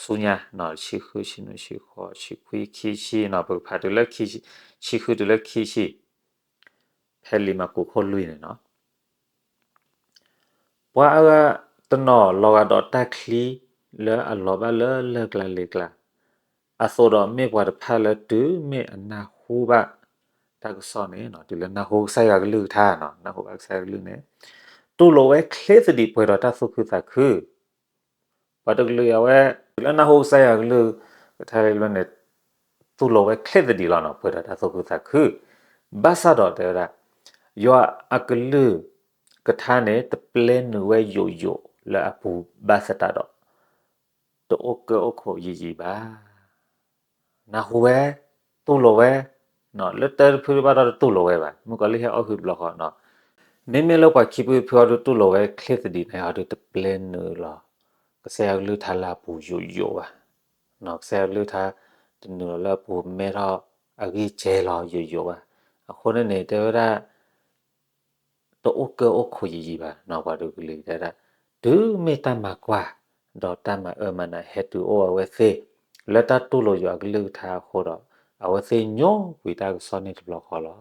ဆူညါ, တဆံဃု, ဆံနွံ, ဆံဃိး, ဆံခွံ, ခံဆံနီၤ, ပကဖးတုၤလၢ ဆံဃုတုၤလၢခံဆံ, ဖဲလံာ်မၢ်ကူးခိၣ်လွံၢ်န့ၣ်နီၤ. ပှၤအဂၤတနီၤလီၤဂာ်ဒီးတၢ်ချံလၢအလီၤဘၣ်လၢလၢၢ်ကျါလ့ကျါ, အသိးဒီးမ့ၢ်ပှၤတဖၣ်လၢတုၤမ့ၢ်အနၢ်ဟူဘၣ်တၢ်ကစီၣ်န့ၣ်, တုၤလၢနၢ်ဟူကစၢ်ယွၤကလုၢ်ကထါ, နၢ်ဟူဘၣ်ကစၢ်ယွၤကလုၢ်န့ၣ်, တူၢ်လိာ်ဝဲချ့သဒံးပှဲၤဒီးတၢ်သူၣ်ခုသးခု ပှၤတကလုာ်အဝဲ လၢနၢ်ဟူကစၢ်ယွၤကလုၢ်ကထါလံလၢန့ၣ်, တူၢ်လိာ်ဝဲချ့သဒံးလီၤနီၤ, ပှဲၤဒီးတၢ်သူၣ်ခုသးခု, ဘၣ်ဆၣ်ဒီးတဲဝဲဒၣ်, ယွၤအကလုၢ်ကထါန့ၣ် တပျဲနုာ်ဝဲယိာ်ယိာ်လၢအပူၤဘၣ်သတးဒီး, တအိၣ်ကၢအိၣ်ခိးယံာ်ယံာ်ဘၣ် နၢ်ဟူဝဲ, တူၢ်လိာ်ဝဲ, လၢတၢ်တဖုတဘၣ်ဒီးတတူၢ်လိာ်ဝဲဘၣ်, မုၣ်ကီၤလံၢ်ဟဲအီၣ်ဟုၣ်တဘျီဃီနီၤ, မ့မ့ၢ်လၢပှၤခံဖုဖုအီၤဒုးတူၢ်လိာ်ဝဲချ့သဒံးန့ၣ်အီၤဒုး တပျဲနုာ်လီၤ ကစၢ်ယွၤကလုၢ်ကထါလၢအပူၤယိာ်ယိာ်ဘၣ်, ကစၢ်ယွၤကလုၢ်ကထါ တနုာ်လီၤလၢအပူၤမဲထီၣ်အဂံၢ်ကဲလီၤယိာ်ယိာ်ဘၣ်. အဃိန့ၣ်န့ၣ် တဲဝဲဒၣ် တအိၣ်ကၢအိၣ်ခိးယံာ်ယံာ်ဘၣ်နီၤ, ပှၤတကလုာ်တဲဒၣ် တုၤမ့ၢ်တၢ်မၤကွၢ် ဒီးတၢ်မၤအၢမၤနးဟဲတုၤအိၣ်အဝဲသ့ၣ် လၢတၢ်တူၢ်လိာ်ယွၤအကလုၢ်ကထါအဃိဒီး အဝဲသ့ၣ်ညိကွံာ်တၢ်ကစီၣ်န့ၣ်တဘျီဃီလီၤ.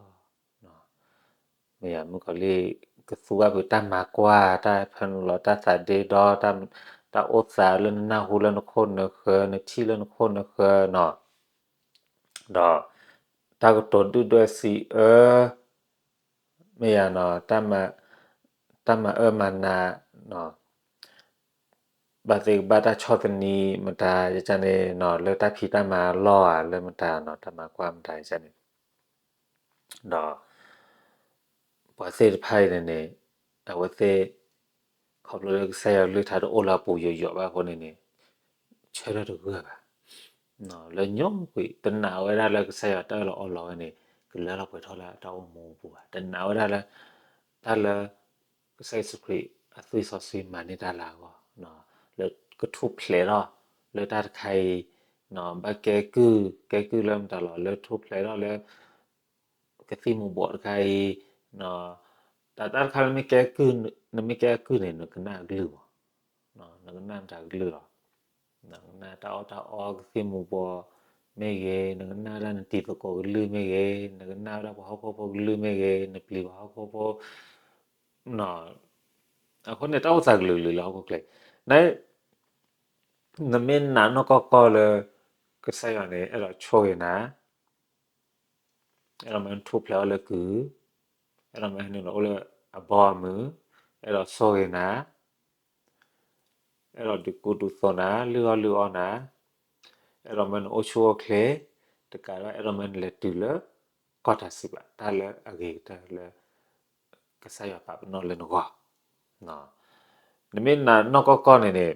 မ့ၢ်မုၣ်ကီၤလံၢ် ကသူဘၣ်ဖုးတၢ်မၤကွၢ် တၢ်ဖၢနုာ်လီၤတၢ်သးဒ့ဒီ တၢ်အိၣ်သးလၢနနၢ်ဟူလၢနခိၣ်နဃၢၤ နထံၣ်လၢနခိၣ်နဃၢၤနီၤ, ဒီးတၢ်ကတိၤဒုၣ်ဒွဲၣ်စံးအၢ မ့ၢ်ယၤနီၤ, တၢ်မၤအၢမၤနး, ဘၣ်သ့ၣ်ကဘၣ်တၢ်ဆီၣ်သနံးမတၤယကန့ၣ်နီၤ, လၢတၢ်ဖံးတၢ်မၤလီၢ်ဧါ လၢမတၤနီၤ, တၢ်မၤကွၢ်မတၤယကန့ၣ်, ဒီး ပှၤသ့ၣ်တဖၣ်အံၤန့ၣ်န့ၣ် အဝဲသ့ၣ် ခီဖျိလၢကစၢ်ယွၤကလုၢ်ကထါတအိၣ်လၢအပူၤယိာ်ယိာ်ဘၣ်အဃိန့ၣ်န့ၣ် ဆၢထၢၣ်တဂၢၢ်ဘၣ် လၢညိကွံာ် တနာ်ဝဲဒၣ်လၢကစၢ်ယွၤတၢ်အၢၣ်လီၤအီလီၤဝဲန့ၣ် ကလၢလီၤပှဲၤထီၣ်လၢတၢ်အိၣ်မူအပူၤဘၣ်. တနာ်ဝဲဒၣ်လၢ တၢ်လၢ ကစၢ်ယ့ၣ်ၡူးခရံာ်အသွံၣ်စီဆှံမၤန့ၢ်တၢ်လၢအဂီၢ် လၢကထူၣ်ဖျဲးထီၣ်လၢတၢ်တခါအံၤ ဘၣ်ကဲကုၢ် ကဲကုၢ်လၢမတၤလီၤ လၢထူၣ်ဖျဲးထီၣ်လၢ ကသံၣ်မူၤဘှီးတခါအံၤ တၢ်တခါလၢမ့ၢ်ကဲကုၢ် နမ့ၢ်ကဲအကုၢ်န့ၣ် နကနၣ်အကလုၢ်မး, နကနၣ်မတၤကလုၢ်လီၤ. နကနၣ်တၢ်အီၣ်တၢ်အီကသံၣ်မူၤဘှီးမ့ၢ်ဂ့ၤ, နကနၣ်ဒၣ်နတံၤသကိးကလုၢ်မ့ၢ်ဂ့ၤ, နကနၣ်ဝဲဒၣ်ပှၤဟီၣ်ခိၣ်ဖိကလုၢ်မ့ၢ်ဂ့ၤ, နပျံၤပှၤဟီၣ်ခိၣ်ဖိ အဃိန့ၣ် တၢ်အိၣ်သးကလုာ်ကလုာ်လၢဟီၣ်ခိၣ်ချၢအံၤ နမ့ၢ်နာ်နီၢ်ကီၢ်ကီၢ်လၢ ကစၢ်ယွၤန့ၣ် အဲၣ်ဒိးဆိၣ်ဂ့ၤနၤ, အဲၣ်ဒိးမၢနထူၣ်ဖျဲးထီၣ်လၢကုၢ်, အဲၣ်ဒိးမၢနအိၣ်လၢအဘီအမုၢ်, အဲၣ်ဒိးဆိၣ်ဂ့ၤနၤ, အဲၣ်ဒိးဒုးကူဒုးသိးနၤ, လုၢ်အီၣ်လုၢ်အီနၤ, အဲၣ်ဒိးမၢနအိၣ်ဆူၣ်အိၣ်ချ့, တကးဒံးဘၣ် အဲၣ်ဒိးမၢနလဲၤတုၤလၢ ကီၢ်တၢ်စံးပာ် တၢ်လၢအဂ့ၤကတၢၢ်လၢ ကစၢ်ယွၤပာ်ပနီၣ်လၢနဂီၢ် နမ့ၢ်နာ်နီၢ်ကီၢ်ကီၢ်န့ၣ်န့ၣ်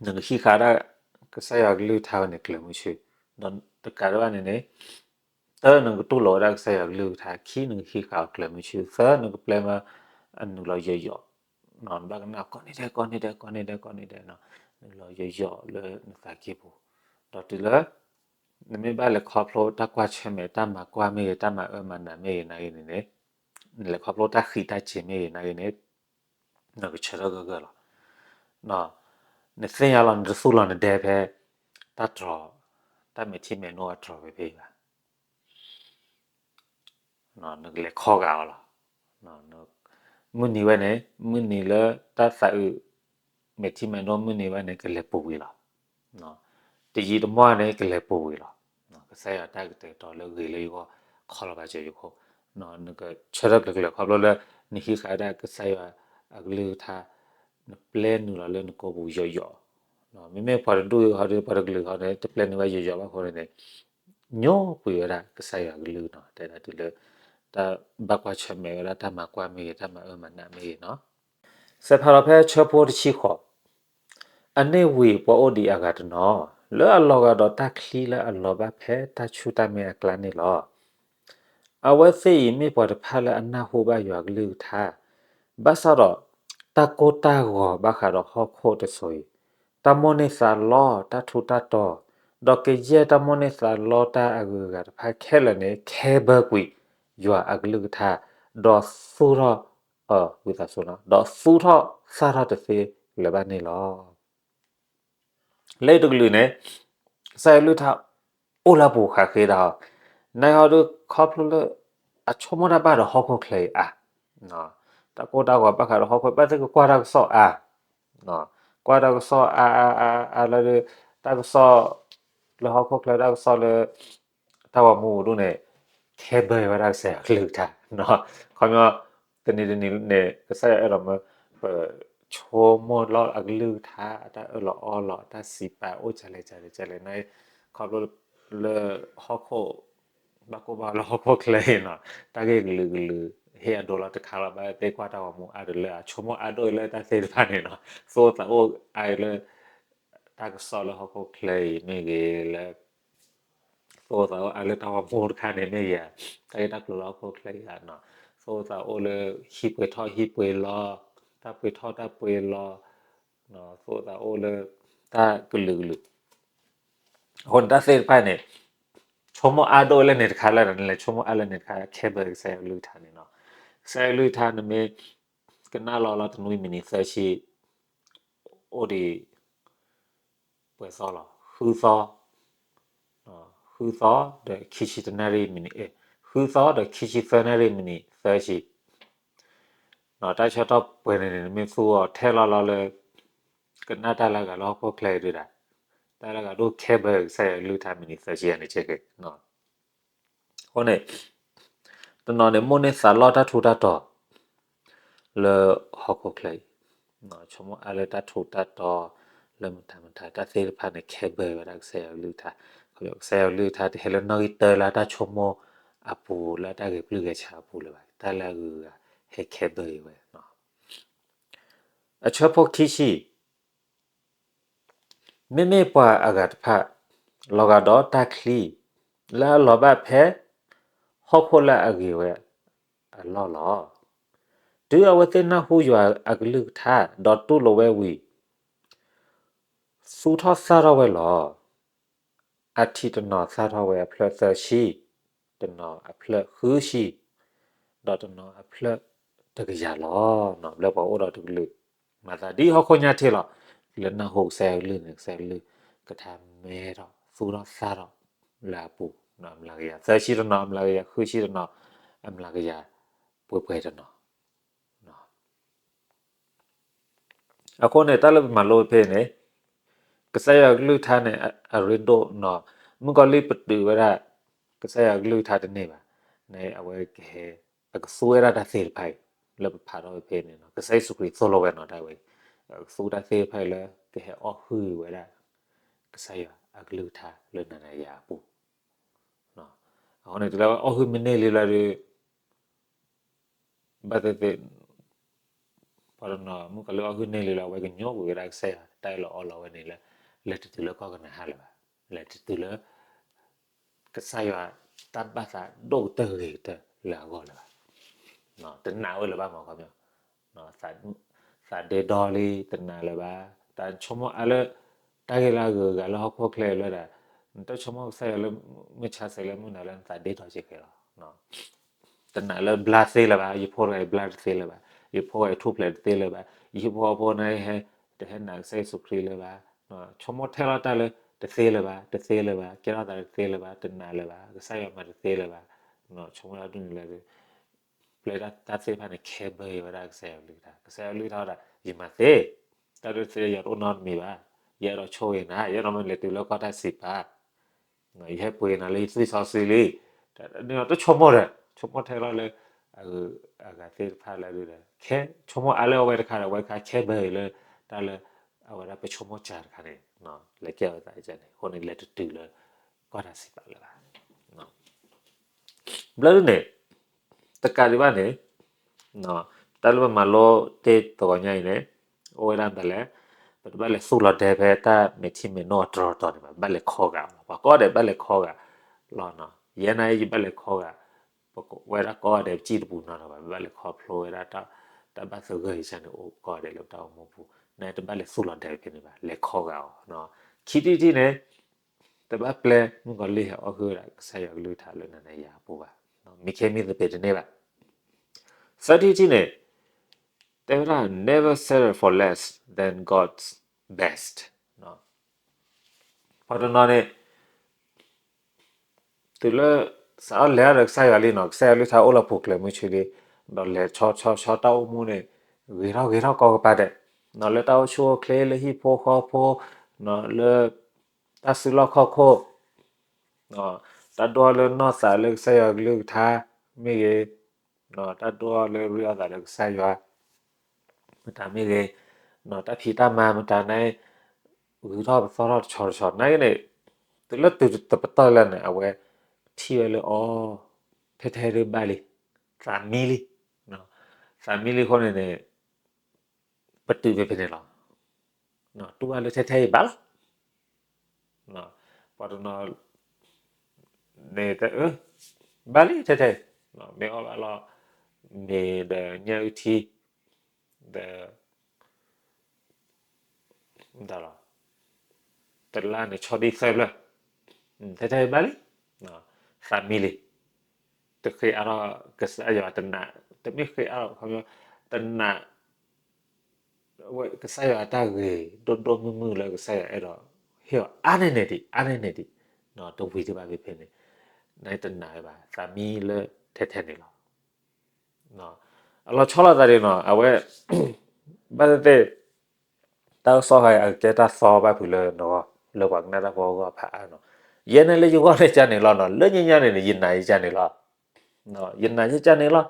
နကဟံးဃာ်ဒၣ်ကစၢ်ယွၤကလုၢ်ကထါဝဲန့ၣ် ကျၢၤမုဆူ, ဒီးတကးဒံးဘၣ်န့ၣ်န့ၣ် တၢ နကတူၢ်လိာ်ဝဲဒၣ်ကစၢ်ယွၤကလုၢ်ကထါ, ခံ နကဟံးဃာ်အီၤကျၢၤမုဆူ, သၢ နကပျဲမၢအနုာ်လီၤယိာ်ယိာ်, နဘၣ်ကနၣ်ကိးနံၤဒဲး ကိးနံၤဒဲး ကိးနံၤဒဲး ကိးနံၤဒဲး, နုာ်လီၤယိာ်ယိာ်လၢနသးကံၢ်ပူၤ, ဒီးတုၤလၢ နမ့ၢ်ဘၣ်လဲၤခီဖျိတၢ်ကွၢ်ဆၢၣ်မဲာ် တၢ်မၤကွၢ်မ့ၢ်ဂ့ၤ တၢ်မၤအၢမၤနးမ့ၢ်ဂ့ၤနာ်ဂ့ၤန့ၣ်န့ၣ်, နလဲၤခီဖျိတၢ်ဃံးတၢ်စ့ၤမ့ၢ်ဂ့ၤနာ်ဂ့ၤန့ၣ် နကဆၢထၢၣ်ဂၢၢ်ဂၢၢ်လီၤ. နသ့ၣ်ညါလီၤ နတသူၣ်လီၤနဒဲဖဲ တၢ်တြီၤ, တၢ်မဲာ်ထံမဲာ်နိအတြီၤဖဲဖဲအံၤဘၣ်. နကလဲၤခီဂာ်အီၤလီၤ. မုၢ်နံၤဝဲန့ၣ် မုၢ်နံၤလၢတၢ်သးအုး မဲာ်ထံမဲာ်နိမုၢ်နံၤဝဲန့ၣ် ကလဲၤပူၤကွံာ်လီၤ. တယံာ်တမီၢ်န့ၣ် ကလဲၤပူၤကွံာ်လီၤ. ကစၢ်ယွၤတၢ်ကတဲာ်ကတီၤလၢဂ့ၤလၢယဂီၢ် ခီလီၤဘၣ်စၢၤယခိၣ်, နကဆၢထၢၣ်ကျၢၤကျၢၤခီဖျိလၢ နဟံးဃာ်ဒၣ်ကစၢ်ယွၤအကလုၢ်ကထါ, နပျဲနုာ်လီၤလၢနကိာ်ပူၤယိာ်ယိာ်, မ့မ့ၢ်ပှၤတဒူၣ်ဟီဒီး ပှၤတကလုာ်ဟီန့ၣ် တပျဲနုာ်ဘၣ်ယိာ်ယိာ်ဘၣ်အဃိန့ၣ်န့ၣ် ညိကွံာ်ဝဲဒၣ်ကစၢ်ယွၤကလုၢ်နီၤ, တဲဒၣ်တုၤလၢ တၢ်ဘၣ်ကွၢ်ဆၢၣ်မဲာ်ဝဲဒၣ်တၢ်မၤကွၢ်မ့ၢ်ဂ့ၤ တၢ်မၤအၢမၤနးမ့ၢ်ဂ့ၤနီၤ. စဲးဖးလီၤဖဲဆၢဖိတဆံဃိး, အန့ၣ်ဝံၤပှၤအိၣ်ဒံးအဂၤတနီၤ လၢအလီၤဂာ်ဒီးတၢ်ချံလၢအလီၤဘၣ်ဖဲတၢ်ဆူၣ်တၢ်မဲအကျါန့ၣ်လီၤ. အဝဲသ့ၣ်အံၤမ့ၢ်ပှၤတဖၣ်လၢအနၢ်ဟူဘၣ်ယွၤကလုၢ်ကထါ, ဘၣ်ဆၣ်ဒီး တၢ်ကိၢ်တၢ်ဂီၤဘၣ်ဃးဒီးဟီၣ်ခိၣ်တစိၤအံၤ, တၢ်မိၣ်န့ၢ်သးလီ တၢ်ထူးတၢ်တီၤ, ဒီးကယဲၢ်တၢ်မိၣ်န့ၢ်သးလီတၢ်အဂုၤအဂၤတဖၣ်ခဲလၢာ်န့ၣ် ခဲဘၢကွံာ်ယွၤအကလုၢ်ကထါ, ဒီးသူၣ်ထီၣ်, ဝံသးစူၤနီၤ, ဒီးသူၣ်ထီၣ်သၣ်ထီၣ်တသ့လၢၤဘၣ်န့ၣ်လီၤ. လၢတကလုာ်န့ၣ် ကစၢ်ယွၤကလုၢ်ကထါအိၣ်လၢအပူၤဃာ်ဃ့ဒၣ်အီၤ, နဟီဒုးခီဖျိလၢ အဆိကမိၣ်တၢ်ဘၣ်ဒီးဟီၣ်ခိၣ်ချၢအံၤအါ, တၢ်ကိၢ်တၢ်ဂီၤဘၣ်ဃးဒီးဟီၣ်ခိၣ် ဘၣ်သ့ၣ်ကကွၢ်တၢ်ကစီၣ်အါ, ကွၢ်တၢ်ကစီၣ်အါအါအါအါလၢ တၢ်ကစီၣ်လၢဟီၣ်ခိၣ်ချၢ တၢ်ကစီၣ်လၢ တၢ်ဂီၤမူအဒိၣ်န့ၣ် ခဲဘၢဝဲဒၣ်ကစၢ်ယွၤကလုၢ်ကထါ, ခီပညီ တနံၤတနံၤန့ၣ် ကစၢ်ယွၤအဲၣ်ဒိးမၢ ပဆိကမိၣ်လီၤအကလုၢ်ကထါ အတၢ်အၢၣ်လီၤအီလီၤ တၢ်စံးပာ်အိၣ်ကလဲၣ်ကလဲၣ်ကလဲၣ်န့ၣ်, ခီဖျိလၢဟီၣ်ခိၣ် ဘၣ်ကိၢ်ဘၣ်လၢဟီၣ်ခိၣ်ချၢအံၤနီၤ, တၢ်ဂ့ၢ်ကလုာ်ကလုာ် ဟ့ၣ်အဒိလီၤတခါလီၤ ဘၣ်သ့ၣ်ကွၢ်တၢ်ဂီၤမူအါဒီးလၢအဆိကမိၣ်အါဒိၣ်အံၤ လၢတၢ်သ့ၣ်တဖၣ်န့ၣ်နီၤ, သူၣ်အိၣ်သးအိၣ်အါအံၤလၢ တၢ်ကစီၣ်လၢဟီၣ်ခိၣ်ချၢအံၤမ့ၢ်ဂ့ၤလၢ သူၣ်အိၣ်သးအိၣ်အါလၢတၢ်ဂီၤမူတခါန့ၣ်မ့ၢ်ဂ့ၤဧါ, တၢ်ဂ့ၢ်တၢ်ကျိၤလၢဟီၣ်ခိၣ်ချၢအံၤဧါနီၤ, သူၣ်အိၣ်သးအိၣ်လၢဟံၣ်ပှဲၤထီၣ်ဟံၣ်ပှဲၤလီၤ, တၢ်ပှဲၤထီၣ်တၢ်ပှဲၤလီၤ, သူၣ်အိၣ်သးအိၣ်လၢ တၢ်ကလုာ်ကလုာ် အဃိန့ၣ်တၢ်သ့ၣ်တဖၣ်န့ၣ် ဆိကမိၣ်အါဒိၣ်လၢန့ၣ်တခါလၢ နလဲၤဆိကမိၣ်အါလၢန့ၣ်တခါ ခဲဘၣ်ကစၢ်ယွၤကလုၢ်ကထါန့ၣ်နီၤ. ကစၢ်ယွၤကလုၢ်ကထါန့ၣ်မ့ၢ် ကနၣ်လီၤလီၤတနွံမံးနံးသၢဆံ အိၣ်ဒံး ပှဲၤသီလီၤ ဃုသီ, ဃုသီဒီးခံဆံတနၣ်ရံၣ်မံးနံး, ဃုသီဒီးခံဆံသၢနၣ်ရံၣ်မံးနံးသၢဆံ, တၢ်ဆၢကတီၢ်ပှဲၤန့ၣ်န့ၣ် နမ့ၢ်သူအီၤထဲလီၤလီၤလၢ ကနၣ်တၢ်လၢအဂၤလၢဟီၣ်ခိၣ်ချၢအံၤဒုးဒၣ်, တၢ်လၢအဂၤဒိၣ်ခဲဘၣ်ကစၢ်ယွၤကလုၢ်ကထါမံးနံးသၢဆံယၤန့ၣ်ကဲက့ၤ အဃိန့ၣ် တနီၤန့ၣ် မိၣ်န့ၢ်သးလီတၢ်ထူးတၢ်တီၤ လၢဟီၣ်ခိၣ်ချၢအံၤ, ဆိကမိၣ်အါလၢတၢ်ထူးတၢ်တီၤ လၢမတၤမတၤတၢ်သ့ၣ်တဖၣ်န့ၣ် ခဲဘၣ်ဝဲဒၣ်ကစၢ်ယွၤကလုၢ်ကထါ, ကစၢ်ယွၤကလုၢ်ကထါတဟဲလၢနီၣ်ဂံၢ်တၢလၢတၢ်ဆိကမိၣ်အပူၤလၢတၢ်ဂဲၤပျုၢ်ဂဲၤဆှးအပူၤလၢၤဘၣ်, တၢ်လၢအဂုၤအဂၤဟဲခဲဘၣ်ဝဲ အဆၢဖိခံဆံ မ့မ့ၢ်ပှၤအဂၤတဖၣ် လီၤဂာ်ဒီးတၢ်ချံ လၢအလီၤဘၣ်ဖဲ ဟီၣ်ခိၣ်လၢအဂ့ၤဝဲအလီၢ်လီၤ. တုၤအဝဲသ့ၣ်နၢ်ဟူယွၤအကလုၢ်ကထါ ဒီးတူၢ်လိာ်ဝဲဝံၤ သူၣ်ထီၣ်သၣ်ထီၣ်ဝဲလီၤ. အထံၣ်တနီၤသၣ်ထီၣ်ဝဲအဖျၢၣ်သၢဆံ, တနီၤအဖျၢၣ်ဃုဆံ, ဒီးတနီၤအဖျၢၣ်တကယၤလီၤ. ဘျၢပှၤအိၣ်ဒီးတကလုာ် မၤသးဒ်ဟီၣ်ခိၣ်ညါထံလီၤ. လၢနၢ်ဟူကစၢ်ယွၤကလုၢ်န့ၣ် ကစၢ်ယွၤကလုၢ်ကထါမဲထီၣ်သူၣ်ထီၣ်သၣ်ထီၣ်လၢအပူၤ, အမျးကယၤသၢဆံတနီၤ, အမျးကယၤဃုဆံတနီၤ, အမျးကယၤပှဲၤပှဲၤတနီၤ အဃိန့ၣ် တၢ်လၢပမၤလိဖဲန့ၣ် ကစၢ်ယွၤကလုၢ်ကထါန့ၣ် အရ့ဒိၣ်နီၤ, မုၣ်ကီၤလံၢ်ပတုာ်ဝဲဒၣ် ကစၢ်ယွၤကလုၢ်ကထါတန့ၢ်ဘၣ်, န့ၣ်အဝဲကဟဲ အကသူဝဲဒၣ်တၢ်သ့ၣ်တဖၣ်အံၤ လၢပဖးထီၣ်ဖဲန့ၣ်နီၤ, ကစၢ်ယ့ၣ်ၡူးခရံာ်သိၣ်လိဝဲနီၤတၢ်ဝဲအံၤ, အကသူတၢ်သ့ၣ်တဖၣ်အံၤလၢ ကဟဲအီၣ်ဟုၣ်ဝဲဒၣ် ကစၢ်ယွၤအကလုၢ်ကထါလၢနၤဒီးယၤအပူၤ, အဃိန့ၣ် တုၤလၢအီၣ်ဟုၣ်မ့ၢ်န့ၢ်လံလီၤဒီး ဘၣ်သ့ၣ်သ့ၣ် ပှၤတနီၤ မုၣ်ကီၤလံၢ်အီၣ်ဟုၣ်န့ၢ်လံလီၤ အဝဲကညိကွံာ်ဝဲဒၣ်ကစၢ်ယွၤ တၢ်အၢၣ်လီၤအီလီၤဝဲန့ၣ်လၢ လဲၤတတုၤလၢကီၢ်ကနၤအၣ်လၢၤဘၣ်, လဲၤတတုၤလၢ ကစၢ်ယွၤတၢ်ဘၣ်သးဒိၣ်ကတၢၢ်ဂ့ၤကတၢၢ်လၢအဂီၢ်လၢၤဘၣ်, တနာ်ဝဲလၢၤဘၣ်မ့ၢ်ခီပညီ သးဒ့ဒီလံ တနာ်လၢၤဘၣ်, တၢ်ဆိကမိၣ်အါလၢ တၢ်ဂ့ၢ်လၢအဂုၤအဂၤလၢဟီၣ်ခိၣ်ချၢလၢဒၣ်, နတၢ်ဆိကမိၣ်ကစၢ်ယွၤလၢ မုၢ်ဆါဆဲးလၢမုၢ်နၤလၢနသးဒ့ဒီက့ၤဃဲလီၤ. တနာ်လၢဘျါသ့လၢၤဘၣ်, ယဖိတဂၤအံၤဘျါတသ့လၢၤဘၣ်, ယဖိတဂၤအံၤထူၣ်ဖျဲးတသ့လၢၤဘၣ်, ယဟံၣ်ဖိဃီဖိန့ၣ်ဟဲ တဟဲနာ်ကစၢ်ယ့ၣ်ၡူးခရံာ်လၢၤဘၣ်, ဆိကမိၣ်ထဲလီၤတၢ်လၢ တသ့လၢၤဘၣ်, တသ့လၢၤဘၣ်, ကဲထီၣ်သးတသ့လၢၤဘၣ်, တနာ်လၢၤဘၣ်, ကစၢ်ယွၤမၤတသ့လၢၤဘၣ်, ဆိကမိၣ်ဒ်န့ၣ်လၢ ပျဲတၢ်သ့ၣ်တဖၣ်န့ၣ် ခဲဘၣ်ဝဲဒၣ်ကစၢ်ယွၤကလုၢ်ကထါ, ကစၢ်ယွၤကလုၢ်ကထါဝဲဒၣ် ယမၤသ့, တၢ်ဒိၣ်တသ့လၢယတအိၣ်နီတမံၤဘၣ်, ယအဲၣ်ဒိးဆိၣ်ဂ့ၤနၤ, ယအဲၣ်ဒိးမ့ၢ်လဲၤတုၤလၢကီၢ်တၢ်စံးပာ် ယဟဲပှ့ၤနၤလၢယသွံၣ်စီဆှံလံ, တၢ်ဆိကမိၣ်ဒီး ဆိကမိၣ်ထဲလီၤလၢ အဂၤသ့ၣ်တဖၣ်လၢဒ်လဲၣ်, ခဲဆိကမိၣ်အါလၢအဝဲတခါဒီး အဝဲတခါခဲဘၣ်လၢ တၢ်လၢ အဝဲဒၣ်ပဆိကမိၣ်စှၤတခါန့ၣ် လဲၤကဲအသးန့ၣ် အဃိန့ၣ် လဲၤတတုၤလၢ ကီၢ်တၢ်စံးပာ်လၢၤဘၣ်. ဘျီဒ်န့ၣ် တကးဒံးဘၣ်န့ၣ် တၢ်လၢပမၤလိတ့ၢ်သကိးညါအံၤန့ၣ် အိၣ်ဝဲဒၣ်မတၤလဲၣ်, ပတဘၣ်လဲၤသူၣ်လီၤဒဲဖဲတၢ်မဲာ်ထံမဲာ်နိအတြီတတီၤန့ၣ်ဘၣ်, ဘၣ်လဲၤခီဂာ်လီၤ, ပှၤကိးဂၤဒဲးဘၣ်လဲၤခီဂာ်လီၤနီၤ, ယဲန့ၣ်ယဘၣ်လဲၤခီဂာ်, ပဝဲဒၣ်ကိးဂၤဒဲးပစံၣ်တပူၤနီၤဒီး ပဘၣ်လဲၤခီဖျိဝဲဒၣ် တၢ်ဘၣ်သဂၢၢ်ယဆၢန့ၣ်အိၣ်ကိးဂၤဒဲးလၢပတၢ်အိၣ်မူပူၤ, နတဘၣ်လဲၤသူၣ်လီၤဒဲဖဲန့ၣ်ဘၣ်, လဲၤခီဂာ်အီၤ, ခံထံၣ်တထံၣ်န့ၣ် တဘၣ်ပျဲမုၣ်ကီၤလံၢ်ဟဲအီၣ်ဟုၣ်ဝဲဒၣ် ကစၢ်ယွၤကလုၢ်ကထါလၢနၤဒီးယၤအပူၤဘၣ်, မ့ၢ်ခဲမ့ၢ်သပ့ၤတန့ၢ်ဘၣ်. သၢထံၣ်တထံၣ်န့ၣ် တဲဝဲဒၣ် never settle for less than God's best. ပှၤတနီၤန့ၣ် တုၤလၢ စးထီၣ်လဲၤဒီးကစၢ်ယွၤလံနီၤ, ကစၢ်ယွၤကလုၢ်ကထါအိၣ်လၢပူၤကျဲၤမုၢ်ဆ့လံ, ဒီးလဲၤဆီဆီဆီတၢ်အိၣ်မူန့ၣ် ဂ့ၤထီၣ်ဂ့ၤထီၣ်ကိးကပၤဒဲး, လၢတၢ်အိၣ်ဆူၣ်အိၣ်ချ့ လၢဟံၣ်ဖိဃီဖိ, လၢ တၢ်စုလီၢ်ခီၣ်ခိၣ်, တၢ်ဒိၣ်ထီၣ်လၢနီၢ်သးလၢကစၢ်ယွၤကလုၢ်ကထါမ့ၢ်ဂ့ၤ, တၢ်ဒိၣ်ထီၣ်လၢရ့အီၣ်သးလၢကစၢ်ယွၤ မတၤမ့ၢ်ဂ့ၤ, တၢ်ဖံးတၢ်မၤမတၤန့ၣ် ဂုၤထီၣ်ပသီထီၣ်တဆီတဆီ နာ်က့န့ၣ် တုၤလၢတုၤတပတီၢ်လၢန့ၣ် အဝဲထံၣ်ဝဲလၢအီၤ ထဲထဲဒုးဘၣ်လံ, သးမံလံ, သးမံလံအဃိန့ၣ်န့ၣ် ပတုာ်ဖဲဖဲန့ၣ်လီၤ. တူၢ်ဘၣ်လၢထဲထဲအံၤဘၣ်လီၤ. ပှၤတနီၤန့ၣ်တဲအၢ ဘၣ်လံထဲထဲအံၤ, မ့ၢ်အီၣ်ဘၣ်လီၤ, မ့ၢ်ဒီးညၣ်အုၣ်ထံ, ဒီး တလါန့ၣ်ဆီဒံၣ်သၢဖျၢၣ်, ထဲထဲအံၤဘၣ်လံ, သးမံလံ, တဃ့အါထီၣ်ကစၢ်ယွၤတနာ်, တမ့ၢ်ဃ့အါထီၣ်ခီ, တနာ် ကစၢ်ယွၤအတၢ်ဂ့ၤဒိၣ်ဒိၣ်မုၢ်မုၢ်လၢကစၢ်ယွၤအဲၣ်ဒိးဟ့ၣ်အီၤအါန့ၢ်န့ၢ်ဒံး အါန့ၢ်န့ၢ်ဒံး, တဝံၤဒံးဘၣ်ဖဲဖဲန့ၣ်, နတနာ်ဝဲဘၣ်, သးမံလၢထဲထဲန့ၣ်လီၤ. အလီၤဆီလိာ်သးဒ်နီၤ, အဝဲ ဘၣ်သ့ၣ်သ့ၣ် တၢ်ကစီၣ်ခါအံၤ အကကဲတၢ်သီဘၣ်ဖုးလၢနဂီၢ် လၢပှၤကနၣ်တၢ်ဖိအဂီၢ်ဖးအါနီၤ, ယဲန့ၣ်လၢယဂီၢ်န့ၣ်ကန့ၣ်လီၤနီၤ, လၢညါညါန့ၣ်န့ၣ် ယနာ်ယကန့ၣ်လီၤ. ယနာ်ယကန့ၣ်လီၤ,